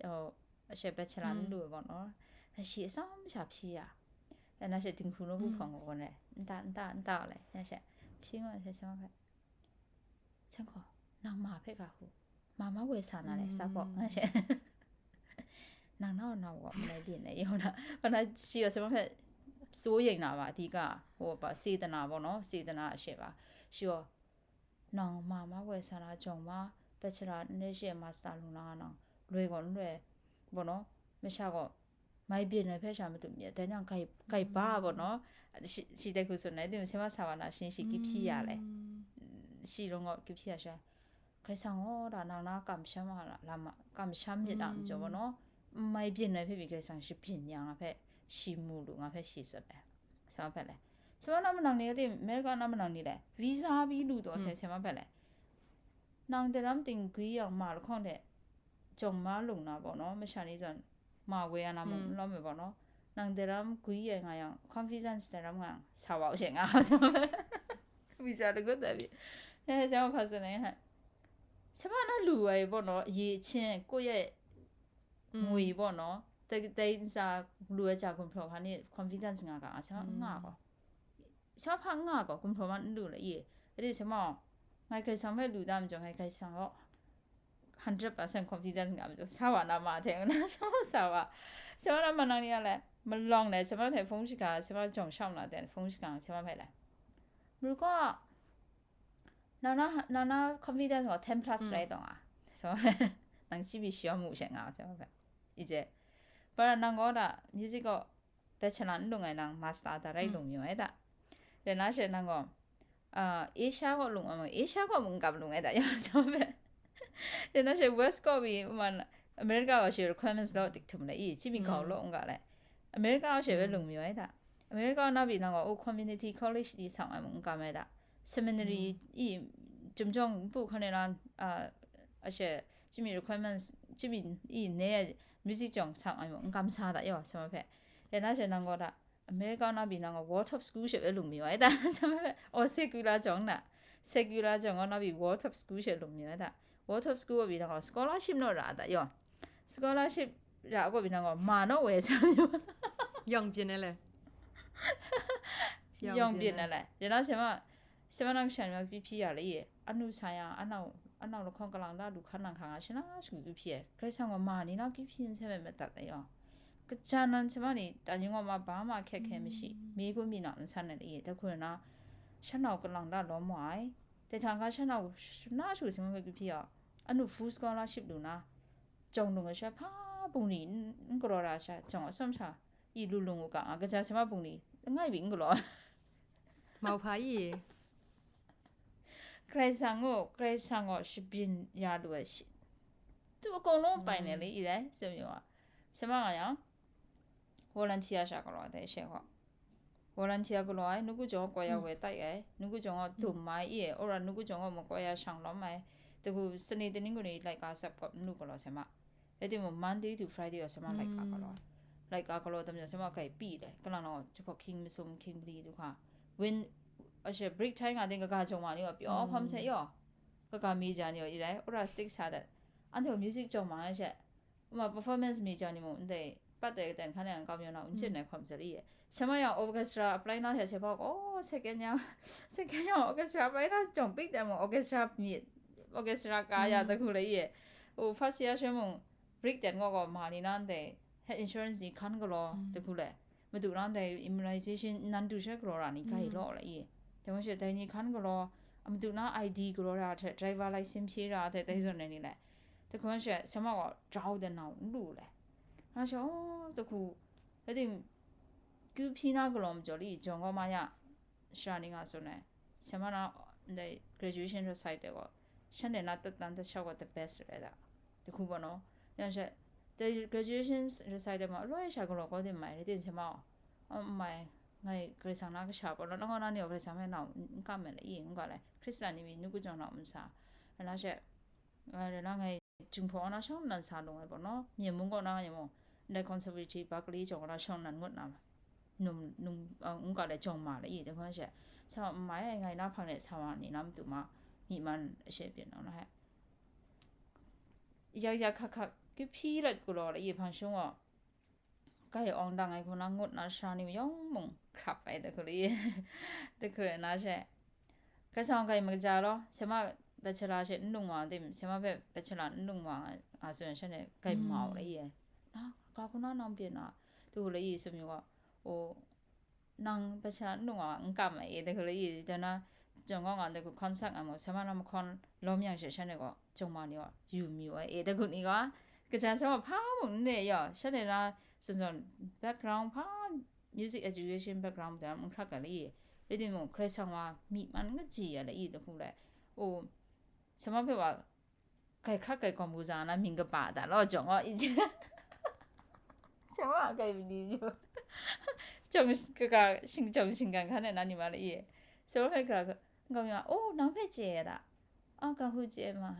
ဟို, အရှက်ပဲချလာလို့ပေါ့နော်, အရှိအဆုံးချဖီးရ, ရနာချက်တင်ခုလို့ဘူးဖုံကိုနဲ့, နတ, နတ, နတလည်း, ရနာချက်, ဖီးငေါ်ချက်, ဆရာမဖက် ဆရာမ, နမဖက်ကခု, မမဝယ်ဆန္ဒလည်း, စားပေါ့, ရနာချက်, နင်နောက်နောက်ပေါ့, မလဲပြင်းနဲ့, ရုံးတာ, ဘာသာရှိရ, ဆရာမဖက်, စိုးရိမ်တာပါ, အဓိက, ဟိုပါ, စေတနာပေါ့နော်, စေတနာအရှက်ပါ, ရှိရ, နောင်မမဝယ်ဆန္ဒကြုံမှာ, ပဲချလာနှစ်ရှစ်မှာစတာလုံလာအောင်, လွယ်ကောလွယ်, ပေါ့နော်, မရှာကော, မိုက်ပြင်းနဲ့ဖက်ရှာမတူမြဲ, တန်းကြောင့် ကိုက်, ကိုက်ပါပေါ့နော်, ရှိ, ရှိတဲ့ခုဆိုနေ, ဒီမှာဆရာမဆရာမနာရှင်ရှိကဖီးရလဲ, ရှိတော့ငေါကဖီးရရှာ, ခရစ်စံငေါ်ဒါနောင်နာကမ်ရှမ်းဟာလာမ, ကမ်ရှမ်းမြစ်တာမကျော်ပေါ့နော်, မိုက်ပြင်းနဲ့ဖက်ပြီး ခရစ်စံရှိပြင်းညာငါဖက်, ရှိမူလို့ငါဖက်ရှိစွတ်တယ်, ဆရာမဖက်လဲ, ဆရာမနာမနောင်နေ, ဒီအမေရိကနာမနောင်နေလဲ, ဗီဇာပြီးလူတော့ဆရာမဖက်လဲ, နောင်တရမ်းတင်ကွီးအောင်မလာခေါင်တဲ့, ကြုံမလုံနာပေါ့နော်, မရှာနေစွမ်း, မဝဲအနာမလို့မယ်ပေါ့နော်, နောင်တရမ်းကွီးရဲ့ငါအောင်, confidence တရမ်းငါအောင်, ဆရာမရှင်ငါအောင်, ဗီဇာတကွတ်တယ်ပြီ, အဲ, ဆရာမဖက်စနေဟဲ, ဆရာမနာလူဝဲပေါ့နော်, အရည်အချင်း, ကိုယ့်ရဲ့ ငွေပေါ့နော်, တ, တစားလူဝဲကြကွန်ဖျော်ခါနေ, confidence ငါက, ဆရာမငါကော, ဆရာမဖက်ငါကော, ကွန်ဖျော်မလူလေ, အေး, အဲ့ဒီဆရာမ, ငါခရစ်စံမဲ့လူသားမကျော်, ငါခရစ်စံရော, hundred percent confidence ငါမကျော်, ဆရာမနာမထဲငါ, ဆရာမဆရာမ, ဆရာမနာမနောင်နေရလဲ, မလောင်နဲ့, ဆရာမဖက် ဖုန်းရှိခါ, ဆရာမကြုံရှောက်လာတဲ့ ဖုန်းရှိခါ, ဆရာမဖက်လဲ, ဘယ်က, နောင်နာ, နောင်နာ confidence က ten plus လဲတော့ငါ, ဆရာမဖက်, နင်ကြည့်ပြီးရှောက်မှုရှင်ငါ, ဆရာမဖက်, အီး, ဘာနာင်ကောဒါ, music က bachelor နုငိုင်နံ master တရိုက်လိုမျိုးအဲ့ဒါ, လနာရှင်နံကော, အာ, Asia ကလုံအောင်, Asia ကမုံကပ်လုံအဲ့ဒါ, ရအောင်ဆိုပဲ, လနာရှင် West ကပြီးမှ, America ကရှင် requirements တော့တိတ်ထုံးလဲ, အီး, ချစ်မိကောင်းလို့ငါလဲ, America ကရှင်ပဲလုံမျိုးအဲ့ဒါ, America နောက်ပြီးနံကော, အို community college ဒီဆောင်အမုံကပ်မဲ့ဒါ, seminary အီး, ကျုံကျုံပူခနဲ့လား, အာ, အရှင် chimi requirements, chimi i ne music jawng sang ai mung, n kam sa da yaw, sama hpe. Lena she nang gaw da, America na bi nang gaw Waldorf School she bai lung mi wai da, sama hpe. O secular jawng na, secular jawng gaw na bi Waldorf School she lung mi wai da. Waldorf School gaw bi nang gaw scholarship naw ra da yaw. Scholarship ra gaw bi nang gaw ma naw wai sa mi wa. 样变的嘞， 样变的嘞。然后什么什么那个小牛皮皮啊了也，啊，奴啥呀，啊，那啊，那了看个浪大，路看浪看啊，是那是个皮，可以上个嘛，你那个皮是没没打的哟。个家人什么的，但是我嘛爸妈开开没事，没个米那三的也，他可能啊，像那个浪大老么哎，在他家像那那是什么个皮啊，啊，奴 full scholarship 路那，中东个是怕不你，嗯，个罗拉啥，中了什么啥。 i lu lung u ga nga, kaja sema bungli ngai bing galaw. 毛怕一， Karai Kasang gaw, Karai Kasang gaw shabyin ya lu ai shi. Tu a kawng lawng pai ne le i rai, sema nga yang. Volunteer sha galaw ai dai she gaw. Volunteer galaw ai, nugu jawng gaw ya wai tai ai, nugu jawng gaw dum mai i ai, ora nugu jawng gaw ma gaw ya shang lawm ai. Tagu sani tani gu ni laika sap kawp n lu galaw sema. Rai timung, Monday to Friday gaw sema laika galaw ai. Laika galaw tam jang sema kai pyi le, kalang nang jahpawt hkying masum hkying mali du hka. Win, ashe break time nga ting kaga jawng ma ni gaw pyaw hkawm se yaw. Kaga mi ja ni gaw i rai, ora stick sa dat. Anhte gaw music jawng ma ai she. Uma performance mi ja ni mung ndai, pat dai katen hkan yang kau maw na, n chin ai hkawm sa li ye. Sema yang orchestra apply na she, sema gaw, oh, second yang, second yang orchestra apply na jawng pik dan mung orchestra myit, orchestra ka ya da hku le ye. Oh, first year she mung, break dan gaw gaw ma ni na ndai, health insurance ni hkan galaw da hku le. Madu na ndai immunization nan du she galaw ra ni kai law la i. Dai gaw she dai ni hkan galaw, a madu na I D galaw ra hte, driver license hpyi ra hte, dai zawn ai ni le. Dai hku she, sema gaw drau dan na n lu le. Nga she, oh, da hku, rai tim, kyu hpyi na galaw majaw li, jawng gaw ma ya, shara ni nga tsun ai. Sema na, ndai graduation recital gaw, shanhte na tat dan tat shau gaw the best rai da. Da hku ba naw. Yang she, the graduation recital ma, aloi sha galaw kau tim mai, rai tim sema gaw. A, n mai, ngai Karai Kasang na kasha pawt law, nang gaw na ni gaw Karai Kasang hpe nau n kam ai le, i, n ga le, Hkristan ni mi nu kajawng nau n sa, rai na she, rai na ngai Jinghpaw na shawng nnan sa lung ai pawt naw, Myen mung kaw na ngai mung, ndai conservatory Berkeley jawng na shawng nnan ngut na, num, num, a, n ga le jawng ma le, i, dai hkan she, sa n mai ai, ngai na hpang de sa wa ni na matu ma, myi man she byin naw na he. Yak yak hkak hkak, kyu hpyi lat galaw le, i, hpang shung gaw, kai awng dang ai hku na ngut na sha ni yawng mung hkrap ai da hku le, da hku le na she. Karai Kasang kai magaja law, sema bachelor she n lung wa tim, sema hpe bachelor n lung wa nga, nga tsun shanhte kai mau la i ai. Na, ga hku na nang byin na, da hku le i, sumyu gaw, o, nang bachelor n lung wa n kam ai, da hku le i, da na, jawng gaw nga da hku concert nga mu, sema na mahkawn lawm yang she shanhte gaw, jawng ma ni wa, yu mi wa e, da hku ni gaw, kajan sema hpa mung n re yaw, shanhte na, zawn zawn background hpa, music education background dan n hkrak ai la i, rai timung, Karai Kasang wa myi man n kaji ai la i, da hku le, o, sema hpe wa, kai hkrak kai gaw mu za na mying kaba da law, jawng gaw i, sema kai mali yu, jawng kaga, shing, jawng shinggan hkan ai na ni ma la i, sema hpe hkrak, gaw ya, o, nang hpe chye ai da, a, ga hku chye ai ma,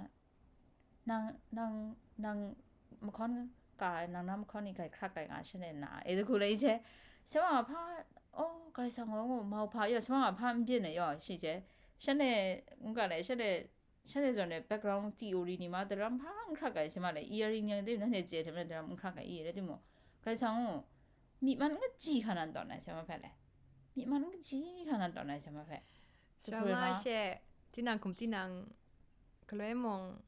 nang, nang, nang mahkawn ka ai, nang na mahkawn ni kai hkrak kai nga shanhte na, e, da hku le i hte, sema hpa, o, Karai Kasang gaw ngu, mau hpa yaw, sema hpa n byin ai yaw, shi hte, shanhte, n ga le, shanhte, shanhte zawn e background theory ni ma daram hpa n hkrak ai, sema le, earring yang de, nanhte chye hte maren daram n hkrak ai i, rai timung, Karai Kasang gaw, myi man n kaji hkra nan tawn ai, sema hpe le, myi man n kaji hkra nan tawn ai, sema hpe. Sara ma she, tinang hkum tinang, galoi mung,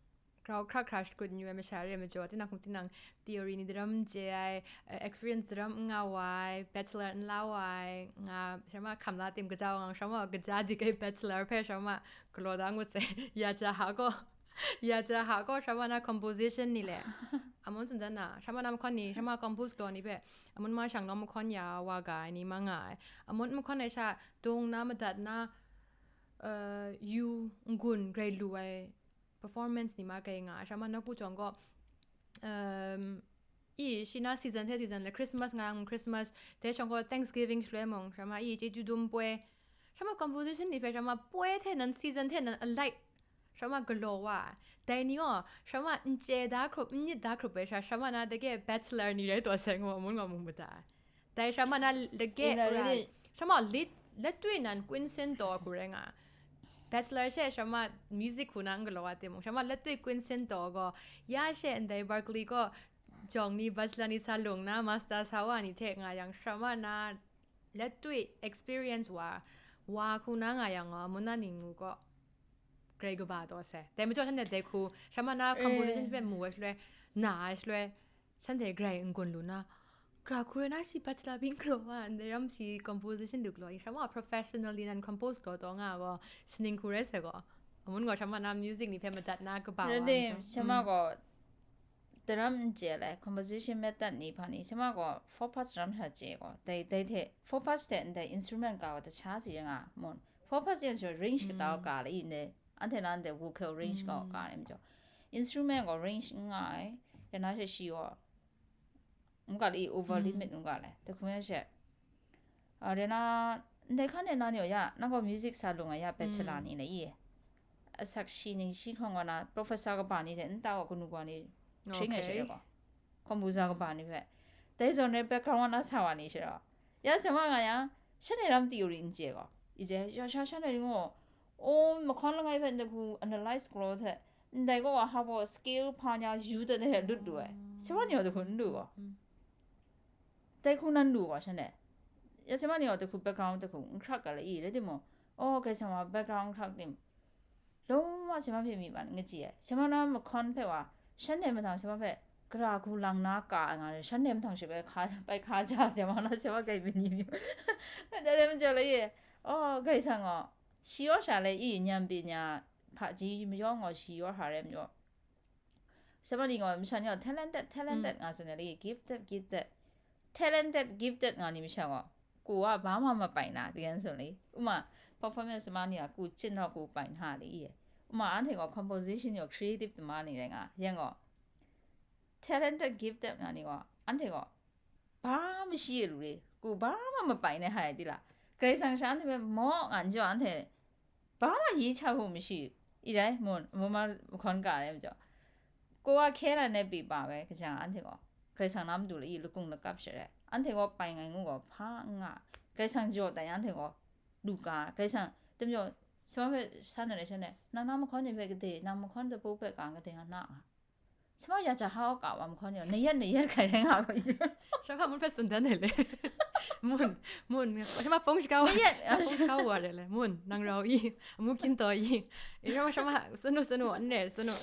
grau hkra hkra shakut n yu ai masha re ai majaw, tinang hkum tinang theory ni daram n chye ai, eh, experience daram n nga wa ai, bachelor n la wa ai, nga, sara ma hkam la tim kaja wa ngang, sara ma kaja dik ai bachelor hpe sara ma galaw da ngut sai, ya ja ha gaw, ya ja ha gaw, sara ma na composition ni le, amun tsun dan na, sara ma na mahkawn ni, sara ma compose galaw ni hpe, amun ma shang nawng mahkawn ya wa ga ai ni ma nga ai, amun mahkawn ai sha, dung na madat na, uh, yu n-gun grai lu ai performance ni ma grai nga ai. Sara ma nawku jawng gaw, um, i, shi na season hte season le Christmas nga yang Christmas, dai shawng gaw Thanksgiving shaloi mung, sara ma i, chyeju dum poi, sara ma composition ni hpe sara ma poi hte nan season hte nan alight Shama galaw wa ai. Dai ni gaw, shama n chye da hkrup, n myit da hkrup ai sha, shama na dage bachelor ni rai taw sai ngu, amun gaw mung mada ai. Dai shama na dage, Ina rai, really- shama lit, latwi nan kunsin taw hku rai nga. Bachelor she shama music hku na n galaw wa timung, shama latwi kunsin taw gaw, ya she ndai Berklee gaw, jawng ni bachelor ni sa lung na, master sa wa ni hte nga yang, shama na latwi experience wa, wa hku na nga yang gaw, amun na ning ngu gaw, grai kaba taw sai. Dai majaw shanhte dai hku, shama na composition hpe mu ai shaloi, na ai shaloi, shanhte grai n-gun lu na, gra hku rai na shi bachelor byin galaw wa, ndai ram shi composition du galaw, shama professionally nan compose galaw taw nga gaw, sining hku rai sai gaw, amun gaw shama na music ni hpe madat na kaba wa Ready, majaw. shama gaw, daram n chye le, composition method ni hpa ni, shama gaw, four parts ram sha chye gaw, dai, dai hte, four parts hte ndai instrument ka wa ta cha si nga, mun. Four parts yin sha range kata wa ka le i ne, anhte na ndai vocal range ka wa ka le majaw. Instrument gaw range n nga ai, ya na she shi gaw, n ga le i over limit n ga le, ta hkun ya she. A, re na, ndai hkan e na ni o ya, na gaw music sa lung ai ya bachelor ni na i. Asak shi ni shi hkawng gaw na, professor kaba ni de, nta gaw kanu gaw ni, train ai Okay. she gaw. Composer kaba ni hpe. Dai zawn re background wa na sa wa ni she gaw. Ya sa ma nga ya, shanhte ram theory n chye gaw. I je, ya sha shanhte ring o, o, mahkawn langai hpe ndai hku analyze galaw hte, ndai gaw wa ha baw scale hpa nya yu dat de lut lu ai. Sa wa ni o dai hku n lu gaw. Dai hku nan lu gaw shanhte. Ya sema ni gaw dai hku background dai hku n hkrak ga la i, rai timung, oh, Karai Kasang wa background n hkrak tim. Long wa sema hpe mi ban n kaji ai. Sema na mahkawn hpe wa, shanhte mahtang sema hpe, gara hku lang na ka ai nga re, shanhte mahtang she bai hka, bai hka ja sema na sema kai mi ni mi. Dai dai majaw la i, oh, Karai Kasang gaw, shi yaw sha le i, nyan pyi nya, hpaji mayaw gaw shi yaw hkra re majaw. Sema ni gaw, masha ni gaw, talented, talented nga tsun ai, gifted, gifted. Talented, gifted nga ni masha gaw, ku wa ba ma ma pai na, tingen tsun li. Uma, performance ma ni a, ku chin rau ku pai na li i. Uma, anhte gaw, composition yaw, creative tama ni rai nga, yang gaw, talented, gifted nga ni gaw, anhte gaw, ba mashi lu re, ku ba ma ma pai na hai di la. Karai Kasang sha anhte hpe maw nga n jaw anhte, ba ma yi cha hku mashi, i rai, mun, mun ma mahkawn ka rai majaw. Ko wa hkye na ne pyi pa bai, kaja anhte gaw, Karai Kasang na matu la i lakung lakap sha rai, anhte gaw pai ngai ngu gaw hpa n nga, Karai Kasang jaw tai anhte gaw, lu ka, Karai Kasang, tem jaw, sema hpe san na rai sha ne, nang na mahkawn ni hpe gade, nang mahkawn dapu hpe ka gade nga na nga. Sema ya ja hau ka wa mahkawn ni, na yat, na yat hkrai rai nga gaw, Shama mun hpe tsun dan ai le. Mun, mun, shama phone shaka wa, Mayat. Phone shaka wa re le. Mun, nang rau i, amu kyin taw i. E, shama, shama, sunu, sunu, n re, sunu.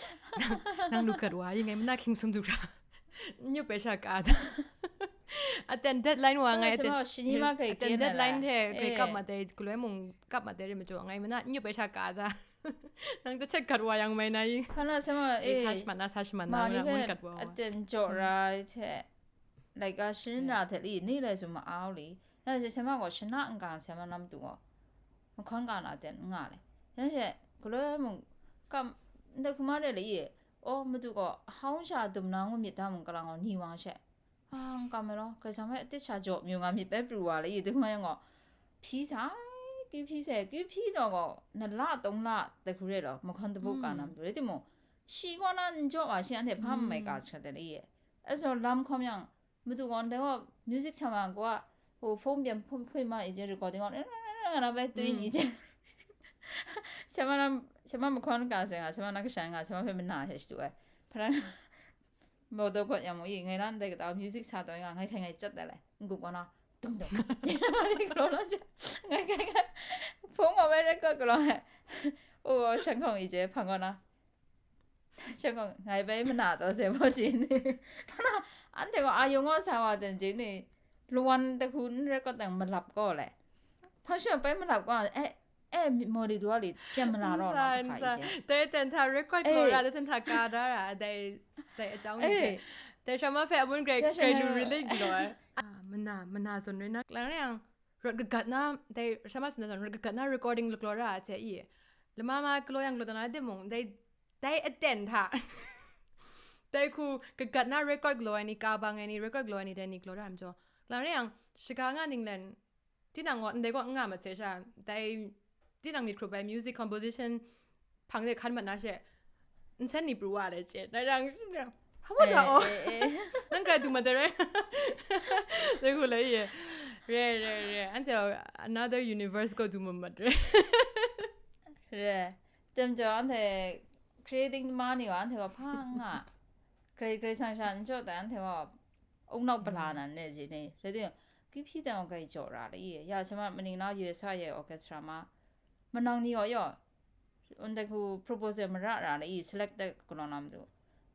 Nang, nang lu kat wa i, ngai mana hkying sum du hkra. N yup ai sha ka da. Aten deadline wa ngai, Shama shini ma kai aten kyen ai deadline la. hte, kai Eh. kap ma dai, galoi mung kap ma dai re majaw, ngai mana n yup ai sha ka da. Nang ta chet kat wa yang mai na i. Hpa na sema, Eh, eh, sa shima na, sa shima na, ma ni nang mun hpe kat wa wa. aten jaw ra ai hte, like, a, sharin ra hte li, ni lai su ma au li. Ya, se sema gaw shana n ga sema na matu gaw, mahkawn ga na aten n nga le. Ya, she, galoi mung, kam, ndai hku ma re le i, oh, matu gaw, hau sha dum na ngu myit da mung kalang gaw, ni wang she. Ah, n kam ai law, Karai Kasang hpe tit sha jaw myu nga myit bai pru wa le i, dai hku ma yang gaw, hpyi sai, kyu hpyi sai, kyu hpyi naw gaw, na la tawng la, dai hku re law, mahkawn dapu ka na matu re timung, shi kaw na n jaw wa, shi anhte hpa n mai ka sha de le i. Aso lam hkawm yang, matu gaw ndai gaw music sa ma gaw, o, phone byen hpoi hpoi ma i je recording gaw, nga na bai twi ni je. Sema na, sema mahkawn ka se nga, sema na kasha nga, sema hpe mana hte shadu ai. Hpa rai nga, motor gaw yang mu i, ngai na ndai kata music sa taw nga, ngai hkai ngai chyat dat lai. N-gup gaw na, tung tung. Ngai galaw la je. Ngai hkai ngai, phone gaw bai record galaw ai. O, shan hkawng i je, hpang gaw na. Shan gaw, ngai bai mana taw se baw chye ni. Hpa na, anhte gaw a yawng gaw sa wa ten chye ni. Lawan dai hku n record dang malap gaw le. Hpang sha bai malap gaw, eh, eh, mi-, maw li du a li, pyan mala raw na Nsa, hpa i nsa. je. Dai ten hta record Eh. galaw ra, dai ten hta ka da ra, dai, dai a chang ni Eh. hte. Dai sha ma hpe amun grai, Dai sha grai ma- lu relate galaw ai. Ah, mana, mana zawn rai na, lang rai yang, rawt kagat na, dai sha ma tsun na zawn, rawt kagat na recording luk galaw ra, a hte i. Lama ma galaw yang galaw taw na de mung, dai, dai aten hta. Dai hku kagat na record galaw ai ni, ka bang ai ni, record galaw ai ni, dai ni galaw ra ai majaw. Lang rai yang, shaga nga ninglen, tinang gaw, ndai gaw n nga mat se sha, dai, tinang myit hkrup ai music composition, hpang de hkan mat na she, nsen ni pru wa le che, na rang shi na, hpa wa da o, nang grai du mat de rai, de gu le ye, re, re, re, anhte another universe ko du mat mat re, re, tem jo anhte creating ma ni wa anhte wa hpa nga, grai, grai sang sha n jaw da anhte wa, ung nau pala nan ne ji ne, re de, ki hpyi dan wa grai jaw ra le ye, ya, sha ma maning na ye sa ye orchestra ma, manang ni wa yo, Ndai hku proposal mara ra la i, select dat galaw na matu.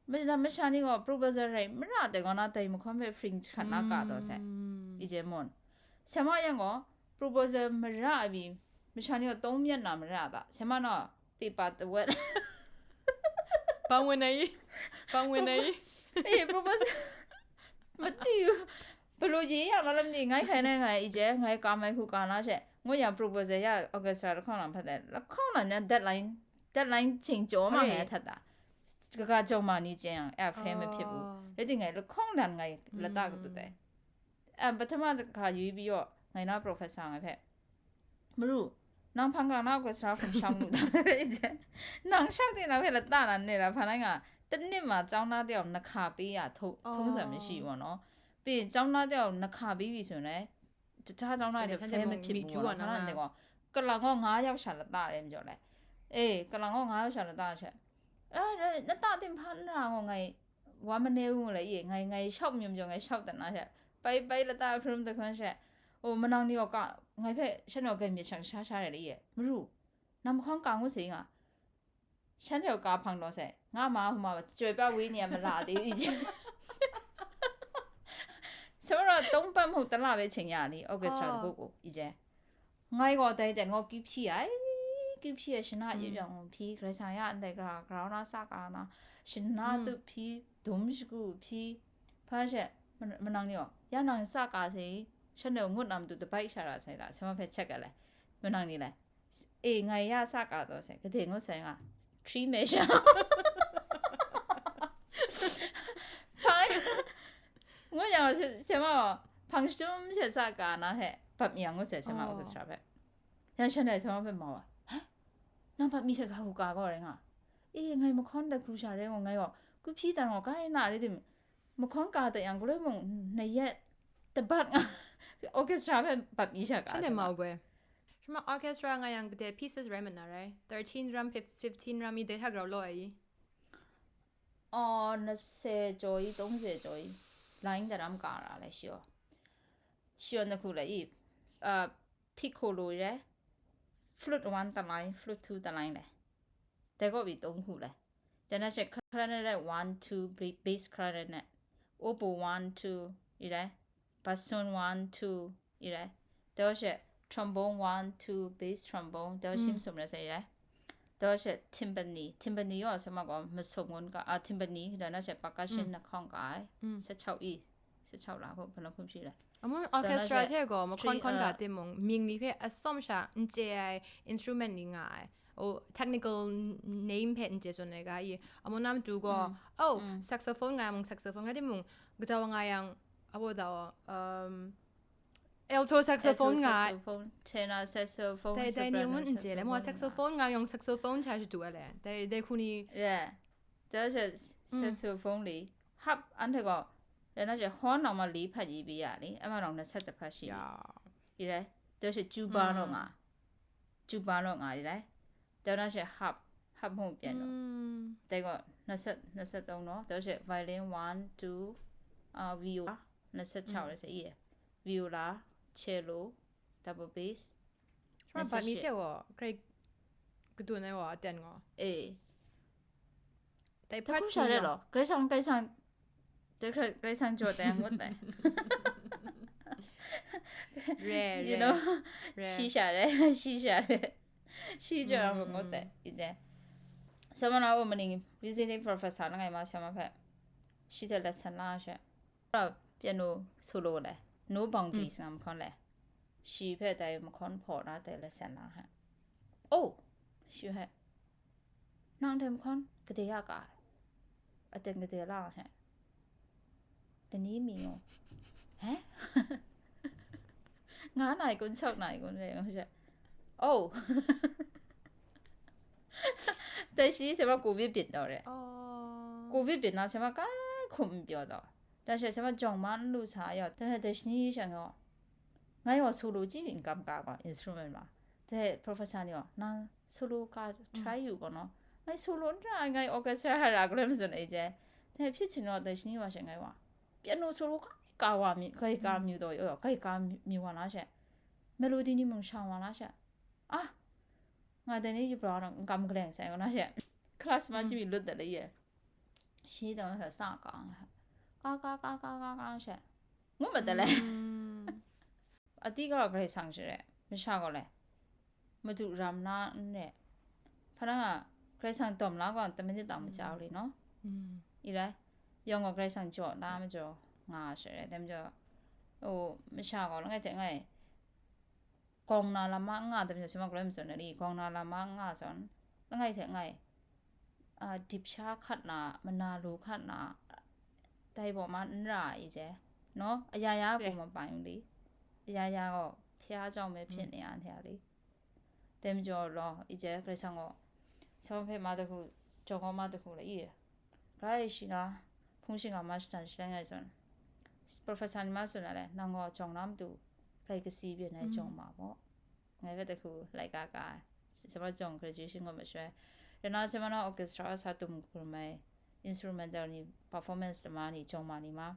Masha ni gaw proposal rai mara dat gaw na, dai mahkawn hpe fring jahkrat na ka taw sai. I je mun. Sha ma yang gaw, proposal mara ai pyi, masha ni gaw tawng myat na mara ta. Sha ma na, pepa tawat. Bang wen ai, bang wen ai. Eh, proposal. Mati u. Balaw ye ya nga lam ni ngai hkai nai ngai i je, ngai ka mai hku ka na she, ngu yang proposal ya orchestra lahkawng lang hpa de, lahkawng lang na deadline, deadline ching jaw ma ngai htat da. Kaga jaw ma ni chyen yang, e a fe maphyit u. Rai timung ngai lahkawng dan ngai lata katu dai. A, pahtama hka yu pyi yaw, ngai na professor ngai hpe, Maru, nang hpang gang na orchestra hkum shang lu da, nang shak ting nang hpe lata na ne la, hpa nai nga, တစ်နှစ်မှာ ကျောင်းသားတစ်ယောက် နှစ်ခါပေးရ ထုံးထုံးစံမရှိဘူးပေါ့နော်။ ပြီးရင်ကျောင်းသားတစ်ယောက် နှစ်ခါပေးပြီဆိုရင်လည်း တခြားကျောင်းသားတွေ fair မဖြစ်ဘူးပေါ့နော်။ ခဏနေကော ကလန်ကော ငါးယောက်ရှာ လက်တတယ်မကြော်လဲ။ အေး ကလန်ကော ငါးယောက်ရှာ လက်တချက်။ အဲ လက်တတင်ဖားနာငေါ ငါ ဝါမနေဦးလေ။ အေး ငါ ငါ ရှောက်မြုံကြော် ငါ ရှောက်တနာချက်။ ပိုက်ပိုက် လက်တ ခရုံးတခွန်းချက်။ အို မနောင်နီက ငါဖက် ရှက်တော့ ကဲမြေချောင် ရှားရှားတယ်လေ။ မရူ နမ်ခွန် ကောင်းဦးစေငါ ရှမ်းကျော်ကား ဖောင်တော်ဆိုင် ငါမှ ဟိုမှာ ကြွယ်ပြဝေးနေရ မလာသေးဘူး အီး။ ဆိုတော့ သုံးပတ်မဟုတ် တစ်လပဲ ချိန်ရတယ် orchestra တစ်ခုကို အီး။ ငါ့ကို တိုင်တန်ကို ကိဖျီးရယ် ကိဖျီးရယ် ရှင်နာ အစ်ပြောင်ကို ဖျီး ကြယ်ဆံရ အန်တဲ့ ကရာ ကရာနာ စကားနာ ရှင်နာ သူဖျီး ဒုံးရှကူ ဖျီး ဖားချက် မ မနောင်နီရော ရနောင် စကားစေ ရှမ်းကျော် ငုတ်နမ်တူ တပိုက်ရှာတာ ဆိုင်တာ ဆရာမ ဖဲ ချက်ကလဲ မနောင်နီလဲ အေး ငါရစကတော့ ဆိုင် ကတဲ့ ငုတ်ဆိုင်က three measure ဖား ငုတ်ရောင် ဆရာမ ဖန်ရှတုံး ချက်စကားနားဟဲ့ ပပ်မြောင် ငုတ်ဆိုင် ဆရာမ orchestra ဖဲ ရန်ရှမ်းနယ် ဆရာမ ဖဲ မော်ပါ ဟမ် နောက် ပပ်မြေ ချက် က ဟူ ကား ကော ရဲ ငါ အေး ငါ မခွန် တ ခူ ရှာ ရဲ ငေါ ငါ ရော ကူ ဖျီး တန် ငေါ က နာ ရဲ တင် မခွန် ကာ တ ယံ က ရဲ မုံ န ရက် တစ်ပတ် ငါ orchestra ဖဲ ပပ်မြေ ချက် က ရှမ်းနယ် မဟုတ်ကွယ် ရှမ orchestra ငါ ယံ ကတဲ့ pieces ရဲ မနာ ရဲ thirteen ရမ် fifteen ရမ် မီ ဒဲ ထက် ကြော် လို့ အီး အော် နှစ်ဆယ်ကျော်ကြီး သုံးဆယ်ကျော်ကြီး line တရမ်း ကာ ရ လဲ ရှိ ော် ရှိ ော် နှစ်ခု လဲ အီး အာ piccolo ရဲ flute one တစ် line flute two တစ် line လဲ တဲ ကော့ ပြီး သုံးခု လဲ တနက်ချက် clarinet one two bass clarinet oboe one two အီး လဲ bassoon one two အီး လဲ တဲ ချက် trombone one two bass trombone တဲ ရှင်း စုံ လဲ ဆိုင် လဲ တဲ ချက် timpani timpani ရော ဆရာမ က မစုံ ငုံ က အာ timpani တနက်ချက် percussion နှစ် ခေါင် က ဆယ့်ခြောက် အီး ဆယ့်ခြောက် လား ခု ဘယ်နှခု ရှိ လဲ အမွန် orchestra ထဲ ကော မခွန် ခွန် က တင် မုံ မြင်း နီ ဖဲ အစောင့် ရှာ အင် ကျဲ instrument နီ ငါ အို technical name ဖဲ အင် ကျဲ စွန် နေ က အီး အမွန် နမ်တူ ကော အို saxophone ငါ မုံ saxophone ငါ တင် မုံ က ကြော် ငါ ယံ အဘော တော့ အမ် alto saxophone ငါ tenor saxophone တဲ တဲ နံ မုံ အင် ကျဲ လဲ မွ saxophone ငါ ယံ saxophone ချာ ရှိ တူ ဝဲ လဲ တဲ တဲ ခု နီ ရဲ တဲ ချက် saxophone လေ harp အန် ထဲ ကော လဲ နောက်ချက် horn အောင် မ လေး ဖတ် ရေး ပေး ရ လေ အမ တော့ နှစ်ဆယ့်တစ် ဖတ် ရှိ ရ အီး လဲ တဲ ချက် ကျူ ပါ တော့ ငါ ကျူ ပါ တော့ ငါ အီး လဲ တဲ နောက်ချက် harp harp မဟုတ်ပြန်တော့ တဲ ကော နှစ်ဆယ့် နှစ်ဆယ့်သုံး တော့ တဲ ချက် violin one two အာ viola နှစ်ဆယ့်ခြောက် လဲ ဆိုင် အီး viola cello double bass ရှမ ဘတ်မီ ထဲ ကော great ကတူ နေ ကော အတန် ကော အေး တိုင် ဖတ် ခု ရှာ ရဲ လီၤ ကြယ်ဆံ ကြယ်ဆံ တဲ ကြယ်ဆံ ကြော် တဲ ငုတ် တဲ ရဲ you know ရဲ ရှိ ရှာ ရဲ ရှိ ရှာ ရဲ ရှိ ကြော် ငုတ် တဲ အီး တဲ ဆရာမ နော် အို မနီ visiting professor လ ငါ မ ဆရာမ ဖဲ ရှိ တဲ lesson လာ ချက် အဲ့တော့ piano solo လဲ no boundaries ငါ မခွန် လဲ ရှိ ဖဲ တိုင် မခွန် ဖော် နာ တဲ lesson လာ ဟဲ အိုး ရှိ ဟဲ နောင် တဲ မခွန် ကတဲ့ ရ က အတင် ကတဲ့ လာ ဟဲ တနည်းမီ ဟဲ ငါးနာရီ ခွန် ခြောက်နာရီ ခွန် လဲ ဟဲ အိုး Dai shi ni sema covid byin taw re. Oh. Covid byin na sema kai hkum n pyaw taw. Da she sema jawng ma n lu sa yaw. Da she dai shi ni she ngaw. Ngai gaw solo ji n kam ka gaw instrument ma. Dai professor ni gaw, nang solo ka try yu gaw no. Ngai solo n ra ai, ngai orchestra hara galoi mazun ai je. Dai hpyi chin gaw dai shi ni wa she ngai wa. Piano solo kai ka wa mi, kai ka mi daw yaw, kai ka mi wa na she. Melody ni mung shang wa na she. Ah, nga dai ni yubra nang n kam galeng sai na she. Class ma chi mi lut da le ye. Shi dang sa sa ka. Ka, ka, ka, ka, ka, ka she. Ngu ma da le. Mm. A di ga grai sang shi re. Masha gaw le. Madu ram na n re. Hpa na nga, grai sang dawm la gaw, tamit ni tang maja u le no. Mm. I rai. Yawng gaw grai sang jaw na majaw nga shi re. Dai majaw, o, masha gaw langai hte ngai. Gawng na lam ma n nga dam jaw, sima galoi mazun na li, gawng na lam ma n nga zawn, langai hte ngai, a, dip sha hkat na, mana lu hkat na, dai baw ma n ra i je, no? Aya ya gaw ma pa yung li, aya ya gaw, hpya jawng me hpyin ni an hya li. Dai majaw law, i je, Karai Kasang gaw, sima hpe ma da hku, jawng gaw ma da hku la i, Rai shi na, hpung shingkang ma shatan shaleng ai zawn, professor ni ma tsun ai le, nang gaw jawng na matu, kai kasi byin ai jawng ma maw? Ngai hpe dai hku laika ka ai, sima jawng graduation gaw mashoi. Rai na, sima na orchestra sa tum hkrum ai, instrumental ni, performance ma ni, jawng ma ni ma,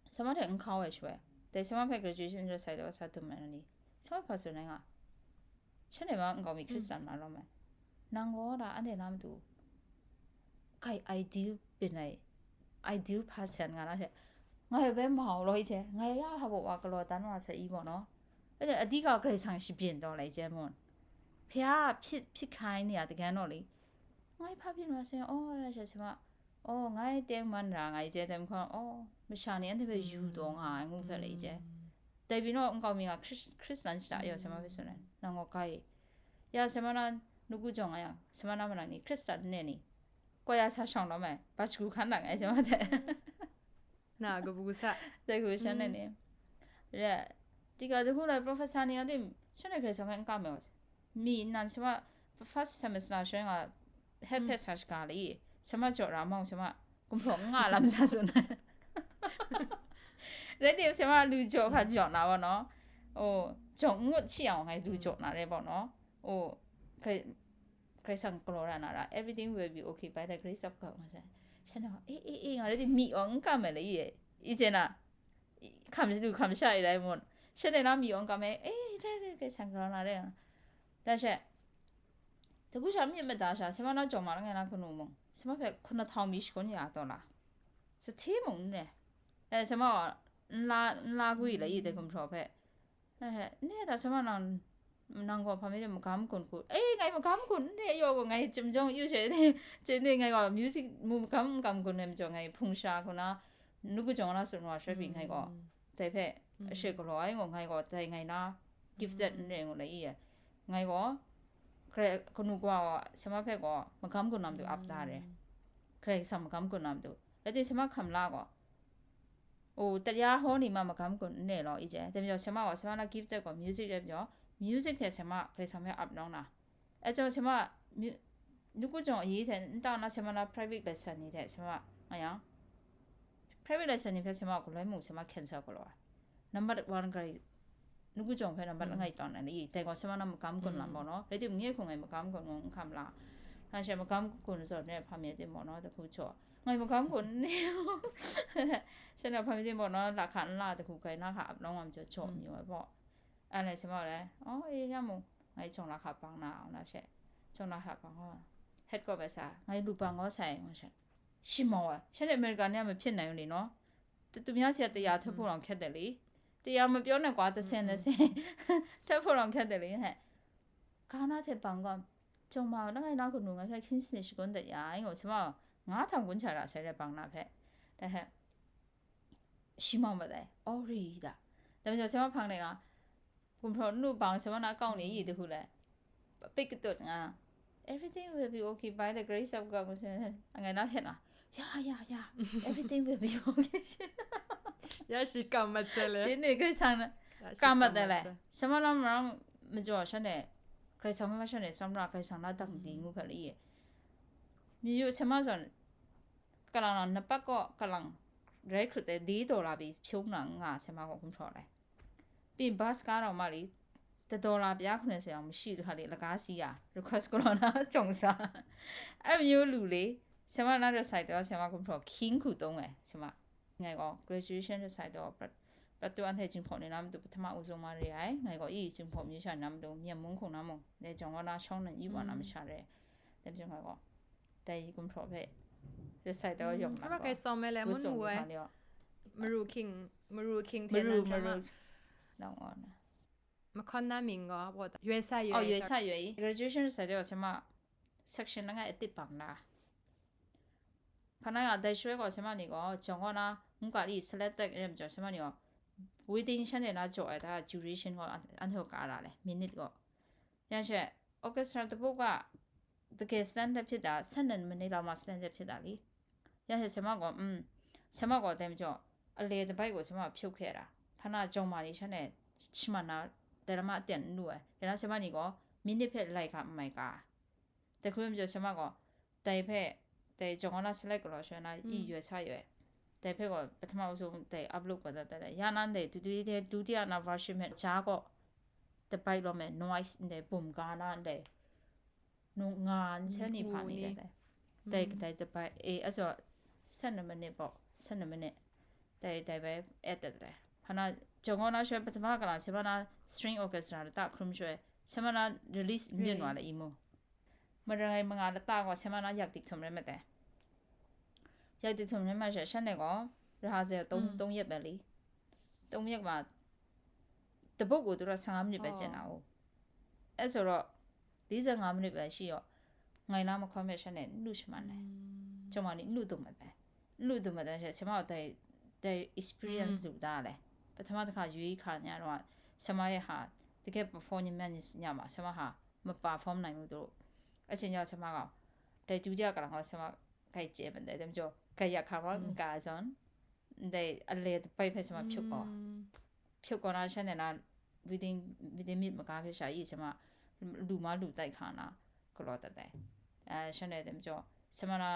sima hte n hkau ai shoi. Dai sima hpe graduation recital sa tum ai ni, sima hpa tsun ai nga? Shanhte ma nkau mi Hkristan na lawm ai. Nang gaw da anhte na matu kai ideal byin ai, ideal person nga na hte, ngai bai mau law i hte, ngai ya hpa baw wa galaw dan wa sa i maw no? Anhte a di ga Karai Kasang shabyin taw lai hte mun. Hpya hpyit, hpyit hkai ni a, dagan naw li. Ngai hpa byin wa sai, oh, ra sha sima, oh, ngai teng man ra ngai hte, dai hkawng, oh, masha ni anhte hpe yu taw nga ai ngu hpe lai hte. Dai pyi naw, nkau mi nga Hkris-, Hkristan shada yaw, sema hpe tsun ai, nang gaw kai. Ya, sema na nugu jawng nga yang, sema na manang ni, Hkristan n ne ni, koi ya sa shawng lawm ai, ba shagu hkan nang ai, sema hte. Na kabu sa. Dai hku shan ai ni. Re, tika dai hku lai professor ni a tim, shan ai Karai Kasang hpe n kam ai wa. Mi nnan sema first semester shoi nga, hep hpe sa shaga lai, sema jaw ra mawng sema, gumhpraw n nga lam sa tsun ai. Rai tim, sema lu jaw hka jaw na wa no. O, jaw n ngut shi yang ngai lu jaw na rai baw no. O, Karai, Karai Kasang galaw ra na ra, everything will be okay by the grace of God, nga sai. Shan na, e, e, e, nga rai tim, mi awng n kam ai lai i, i chye na, i, hkam lu hkam sha i rai mun. Shan na mi awng kam ai, e, rai, rai, Karai Kasang galaw na rai. Da she, dai hku sha myit mada sha, sema na jawng ma langai na kanu mung, sema hpe hkun na htau mi shakawn ya taw la, sahte mung n re. E, sema gaw n la, n la gwi la i dai gumhpraw hpe. E, ne da sema nang, nang gaw hpa mi de magam gun hku. E, ngai magam gun n re yaw gaw, ngai chyum jawng yu she, chye ni, ngai gaw music mu magam n kam gun ai majaw, ngai hpung sha hku na, nugu jawng na tsun wa shoi pyi ngai gaw. Dai hpe, ashe galaw ai gaw, ngai gaw dai ngai na gifted n rai ngu lai i e. Ngai gaw, Karai, kanu kawa gaw, sema hpe gaw, magam gun na matu ap da re. Karai Kasang magam gun na matu. Rai timung, sema hkam la gaw, o, tarya hkaw ni ma magam gun n re law, i je. Dai majaw, sema gaw, sema na gifted gaw, music rai majaw, music hte sema Karai Kasang hpe ap nawng na. E jawng sema, mu-, nugu jawng ayi hte nta na sema na private lesson ni hte sema nga yang, private lesson ni hpe sema galoi mung sema cancel galaw ai. Number one Karai, nugu jawng hpe number langai tawn ai ni, dai gaw sema na magam gun lam gaw no, rai timung, nye hku ngai magam gun ngu n hkam la. Na she magam gun zawn re hpa mi timung no, dai hku jaw. Ngai magam gun n re. Shan na hpa mi timung no, lahka n la dai hku kai na hka ap nawng wa majaw jaw mayu ai baw. Anhte sema gaw, oh, e, ya mung, ngai jawng lahka bang na, ngu na she, jawng lahka bang gaw, head kaw bai sa, ngai lu bang gaw sai, ngu she. Shi mau ai, shanhte America ni a mahpyin nai u ni no? T-, tum ya si a taya hta hpung rawng hkyet de li? Taya mapyaw na kwa ta sen na se, hta hpung rawng hkyet de li he? Ga na hte bang gaw, jawng ma, langai na kanu ngai hpe hkyin sani shagun dat ya, ngu sema gaw, nga htang gun sha ra sai rai bang na hpe. Dai he, shi mau mat ai, oh, re i da. Dai majaw, sema hpang de nga, gumhpraw n lu bang, sema na kau ni i dai hku le, pik katut nga, everything will be okay by the grace of God, ngu se, angai na hkyen na, ya, ya, ya, everything will be okay. Ya shi kam mat sai le. Chye ni, Karai Kasang na, ya shi kam mat kam ai mat le. Sai. Sema lam rang majaw shanhte, Karai Kasang hpe ma shanhte, sumra Karai Kasang na dang di ngu hpe le i. Myu yu, sema zawn, kalang lang, napak kaw, kalang, rai hkrut de, di daw la bi, hpyung na nga, sema kaw gumhpraw lai. Pyi bus ka rau ma li, ta daw la bya hkun se yang, mashi du hka li, laga si ya, request kaw na, jong sa. A myu lu li, sema na rasai taw, sema gumhpraw, king hku tong ai, sema. Ngai gaw, graduation rasai taw, prat, prat tu anhte Jinghpaw ni na matu, pahtama uzung ma re ai, ngai gaw, i, Jinghpaw myu sha ni na matu, Myen mung hkung na mung, de jong kaw na, shawng nan, i wa na masha re, dem jong ngai gaw, dai gumhpraw hpe, rasai taw yawng na Rak gaw, kai sawm ai le, mun wu ai. Maru king, maru king hte maru, nan maru, nang on. Mahkawn na ming gaw, wa ta, yoi sa yoi. Oh, yoi sa yoi. Graduation rasai taw, sema, section langai a tip bang na. Hpa na ya, dai shaloi gaw, sema ni gaw, jong kaw na, ngu ga li, select tak rem jaw, sema ni gaw, within shan de na jaw ai ta, duration gaw, an, an hok ka ra le, minute gaw. Yang she, orchestra tabu ga, tike standard hpit da, san nan mani lau ma standard hpit da li. Yang she, sema gaw, mm, sema gaw, dai majaw, a le dabai gaw, sema hpyuk hkye ra. Hpa na, jawng ma li shan e, shaman na, dai lama aten n lu ai. Dai na, sema ni gaw, minute hpe lai ga, n mai ga. Dai hkrum majaw, sema gaw, dai hpe, dai jawng na select galaw shoi na, i yoi sa yoi. Dai hpe gaw, pahtama uzung, dai upload gaw dat dat ai. Ya na, dai, du, du, du, du, na version hpe, ja gaw, dabai lawm e, noise, dai, bum ga na, dai, nu, nga, nsen ni hpa ni, dai, dai. Dai, dai, dabai, e, aso, san na minute baw, san na minute. Dai, dai bai, et dat dai. Hpa na, jawng na shoi, pahtama kalang, sema na, string orchestra, lata hkrum shoi, sema na, release n byin wa la i mu. Marai manga lata gaw sema na yak dik htum rai ma dai. Yak dik htum rai ma she, shan e gaw, rehearsal tong, tong yep ai li. Tong yep ma, tabuk u tu ra sanga minit bai jen na u. E so ro, di za nga minit bai shi yaw, ngai na mahkawn me shan e n lu shaman ai. Chyawm ma ni n lu dum ma dai. N lu dum ma dai she, sema dai, dai experience du da le. Pahtama hta yu i hka nya ro, sema e ha, tike performance nya ma, sema ha, ma perform nai mu du. A chin yau sema gaw, dai du dia kalang gaw sema kai chye ma dai, dai majaw, kai yak hka gaw n ka zawn, ndai a le dabai hpe sema hpyuk gaw. Hpyuk gaw na, shan e na, within, within myit maga hpe sha i sema, lu ma lu tai hka na, galaw dat dai. Ah, shan e dai majaw, sema na,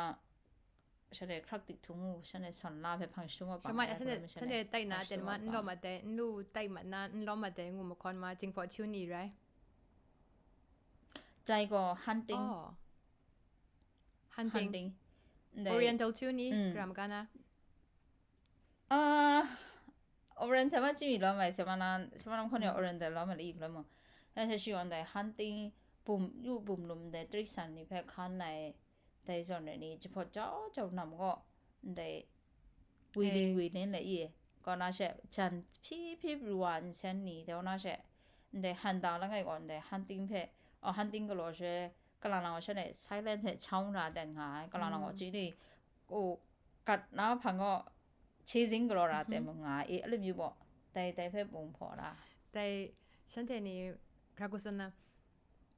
shan e hkrak dik htung u, shan e sawn la hpe hpang shum wa Sha bang mai, ai, shan e, galaw ma shan shan e e tai na, hpang ten shum ma, wa n lawm bang. Ma dai, n lu tai ma na, n lawm ma dai, ngu mahkawn ma, Jinghpaw chyu ni rai. Dai gaw hunting. Oh. Hunting. Hunting. Ndai Oriental chyu ni, Mm. gram ga na. Ah, Oriental ma chimi lawm ai, sema na, sema na hkawn ni Oriental lawm ai la i hkra mu. Ya sha shi wan dai hunting, bum, yu bum lum dai, trik san ni hpe hkan ai, dai zawn rai ni, jahpawt jau jau nam gaw, ndai, wili Eh. Wili le i, kaw na she, jan hpyi hpyi ru wa nsen ni, dai kaw na she, ndai handa langai gaw, ndai hunting hpe, oh, hunting galaw she, kalang lang gaw shan e silent hte chau ra dan nga ai, kalang lang gaw Mm. chyi ni, o, kat na hpang gaw, chye zing galaw ra Mm-hmm. Teng mung nga ai, e, a lamyu gaw, dai, dai hpe bung hpaw ra. Dai, shanhte ni, ra ku san na,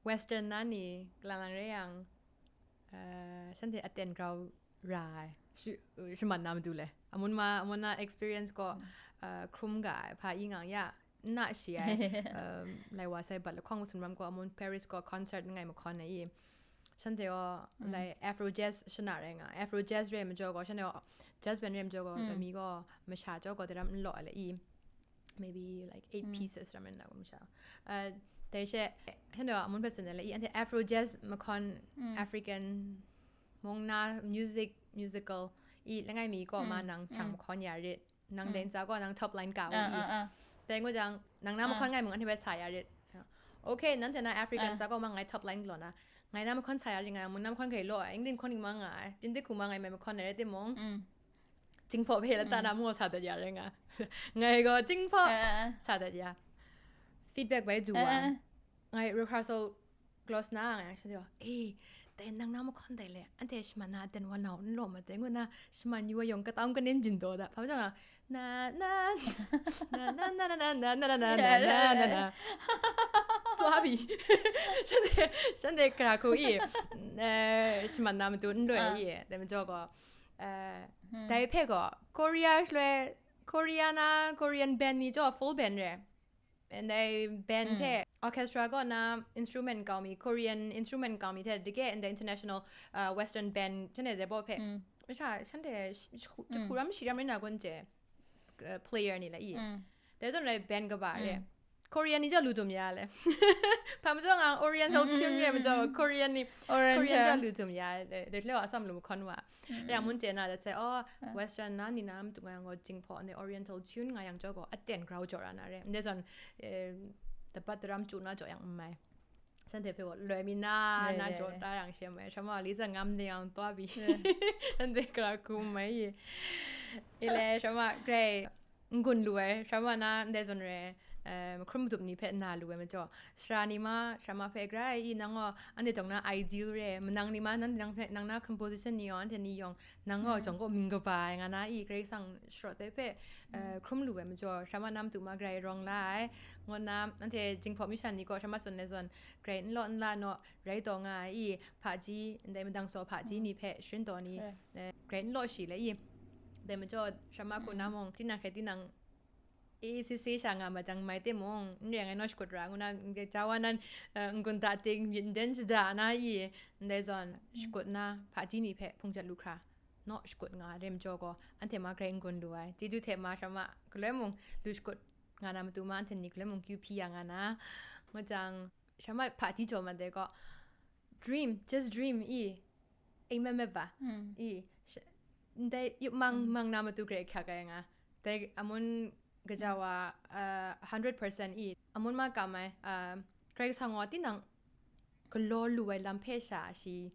Western na ni, kalang lang rai yang, eh, shanhte aten grau ra ai, shi-, shaman na matu le. Amun ma, amun na experience gaw, Mm. eh, hkrum ga ai, hpa i ngang ya, n na shi ai, um, lai wa sai bat lahkawng masun ram gaw, amun Paris gaw concert ngai mahkawn ai i. Shanhte gaw, Mm. like, Afro jazz shana rai nga. Afro jazz rai majaw gaw, shanhte gaw, jazz band rai majaw gaw, Mm. lami gaw, masha jaw gaw, daram n law ai la i. Maybe, like, eight Mm. pieces ram rai na gaw masha. Uh, dai she, shanhte gaw, amun hpe tsun ai la i, anhte Afro jazz mahkawn Mm. African mung na music, musical i, langai mi kaw ma Mm. nang shang Mm. mahkawn ya rit. Nang Mm. dai ntsa gaw nang top line ka u Ah, i. Ah, ah. Dai ngu jang, nang na Ah. mahkawn ngai mung anhte hpe sa ya rit. Okay, nanhte na African Ah. ntsa gaw ma ngai top line galaw na. Ngai na mahkawn sa ya rit nga, mun na mahkawn kai law ai, England hkawn ning ma nga ai, Pyintit hku ma ngai mai mahkawn ai rai timung, Mm. Jinghpaw hpe lata Mm. na mu gaw sa dat ya rai nga. Ngai gaw Jinghpaw Ah, ah, ah. sa dat ya. Feedback bai du Ah, wa. Ah, ah. Ngai rehearsal close na nga, shanhte gaw, "Eh, dai nang na mahkawn dai le, anhte shaman na aten wa nau n lawm ma dai," ngu na, shaman yu wa yawng katau kanin byin daw da. Hpa majaw nga, na, na, na, na. Yeah, right, right. Tswa bi. Shanhte, shanhte gara hku i, eh, shaman na matu n loi Ah. i, dai majaw gaw, eh, Hmm. dai hpe gaw, Korea shaloi, Korea na, Korean band ni jaw full band re. ndai band hte orchestra kaw na instrument kau mi, Korean instrument kau mi hte dike ndai international, uh, western band chane de bo hpe. Masha, shanhte sh-, sh-, jahku ram shi ram rai na kun che, uh, player ni la i. Dai zawn rai band kaba re. Korean ni jaw lu dum ya le. Hpa majaw nga Oriental tune re majaw Korean ni, Korean jaw lu dum ya le. Dai le wa sam lu ma hkawn wa. Re yang mun chye na dat sai, oh, western na ni na matu nga yang gaw, Jinghpaw ni Oriental tune nga yang jaw gaw, aten grau jaw ra na re. Ndai zawn, eh, dapat daram chyu na jaw yang n mai. Shanhte hpe gaw loi mi na, na jaw da yang she mai. Sha ma li za ngam de yang twa bi. Shanhte kara ku mai ye. Ile sha ma grai n-gun lu ai, sha ma na ndai zawn re, eh, hkrum madup ni hpe na lu ai majaw, sara ni ma, sha ma hpe grai i nang gaw, anhte tawng na ideal re, manang ni ma, nang, nang hpe, nang na composition ni yawng, anhte ni yawng, nang gaw jawng gaw ming kaba ai nga na i, Karai Kasang sharawt ai hpe, eh, hkrum lu ai majaw, sha ma na matu ma grai rawng la ai, ngu nna, anhte Jinghpaw myu sha ni gaw, sha ma tsun ai zawn, grai n law n la naw, rai taw nga ai i, hpaji, ndai madang saw hpaji ni hpe sharin taw ni, eh, grai n law shi le i, dai majaw, sha ma hku na mung, tinang hkrai tinang, e, si si sha nga ma jang mai timung, n re ai naw shakut ra, ngu na, ndai ja wa nan, eh, n-gun da ting, myit n den shada na i, ndai zawn, shakut na, hpaji ni hpe hpung jat lu hkra, naw shakut nga ai re majaw gaw, anhte ma grai n-gun lu ai, chyeju hte ma sha ma, galoi mung, lu shakut nga na matu ma, anhte ni galoi mung kyu hpyi ya nga na, ngu jang, sha ma hpaji jaw ma de gaw, dream, just dream i, e, me me ba, i, sh-, ndai yup mang, mang na matu grai hkyak ai nga. Dai amun kaja wa, uh, hundred percent i, amun ma kam ai, uh, Karai Kasang gaw tinang galaw lu ai lam hpe sha shi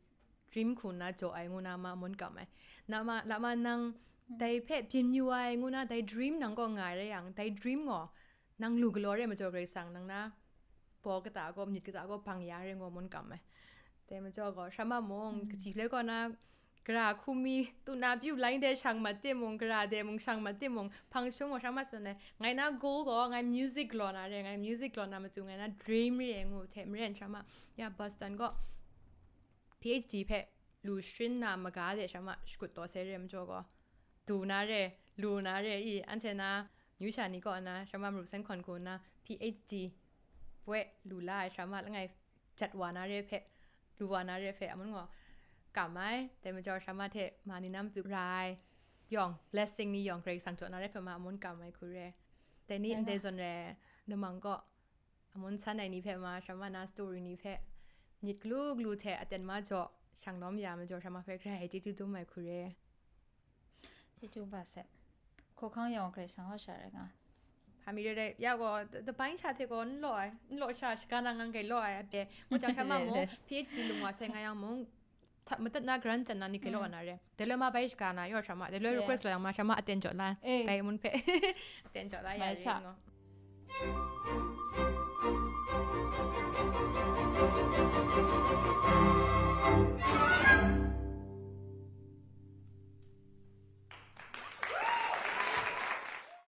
dream hku nna jaw ai ngu na ma amun kam ai. Na ma, la ma nang dai hpe byin yu ai ngu na dai dream nang kaw nga ai rai yang, dai dream gaw nang lu galaw re majaw Karai Kasang nang na baw kata gaw, myit kata gaw bang ya re ngu amun kam ai. Dai majaw gaw, sha ma mung, kaji loi kaw na, gara hku mi, tu na pyu lai de shang mat timung, gara de mung shang mat timung, hpang shung gaw sha ma tsun ai. Ngai na goal gaw, ngai music galaw na re, ngai music galaw na matu, ngai na dream re ai ngu hte maren sha ma. Ya, Boston gaw, P H D hpe lu sharin na maga de sha ma shakut taw sai re majaw gaw, du na re, lu na re i, anhte na, myu sha ni kaw na, sha ma maru san hkawn hku nna, P H D poi lu la ai sha ma langai jat wa na re hpe, lu wa na re hpe, amun gaw kam ai, dai majaw sha ma hte ma ni na matu ra ai yawng, blessing ni yawng, Karai Kasang jaw na re hpe ma amun kam ai hku re. Dai ni ndai zawn re, namang kaw, amun san ai ni hpe ma, sha ma na story ni hpe, myit galu galu hte aten ma jaw, shang lawm ya majaw, sha ma hpe grai chyeju dum ai hku re. Chyeju ba sep. Hkawhkang yawng Karai Kasang wa sha rai nga. Hpa mi re re, ya gaw, ta-, tabai sha hte gaw n law ai, n law sha, shaga na ngang kai law ai, a pye. Ngu jang sha ma mung, P H D lung wa sai nga yang mung, hta-, madat na garan chyan na ni kai law na re. Dai loi ma bai shaga na, yaw sha ma, dai loi request law yang ma, sha ma aten jaw la, bai mun hpe. Aten jaw la ya ring gaw.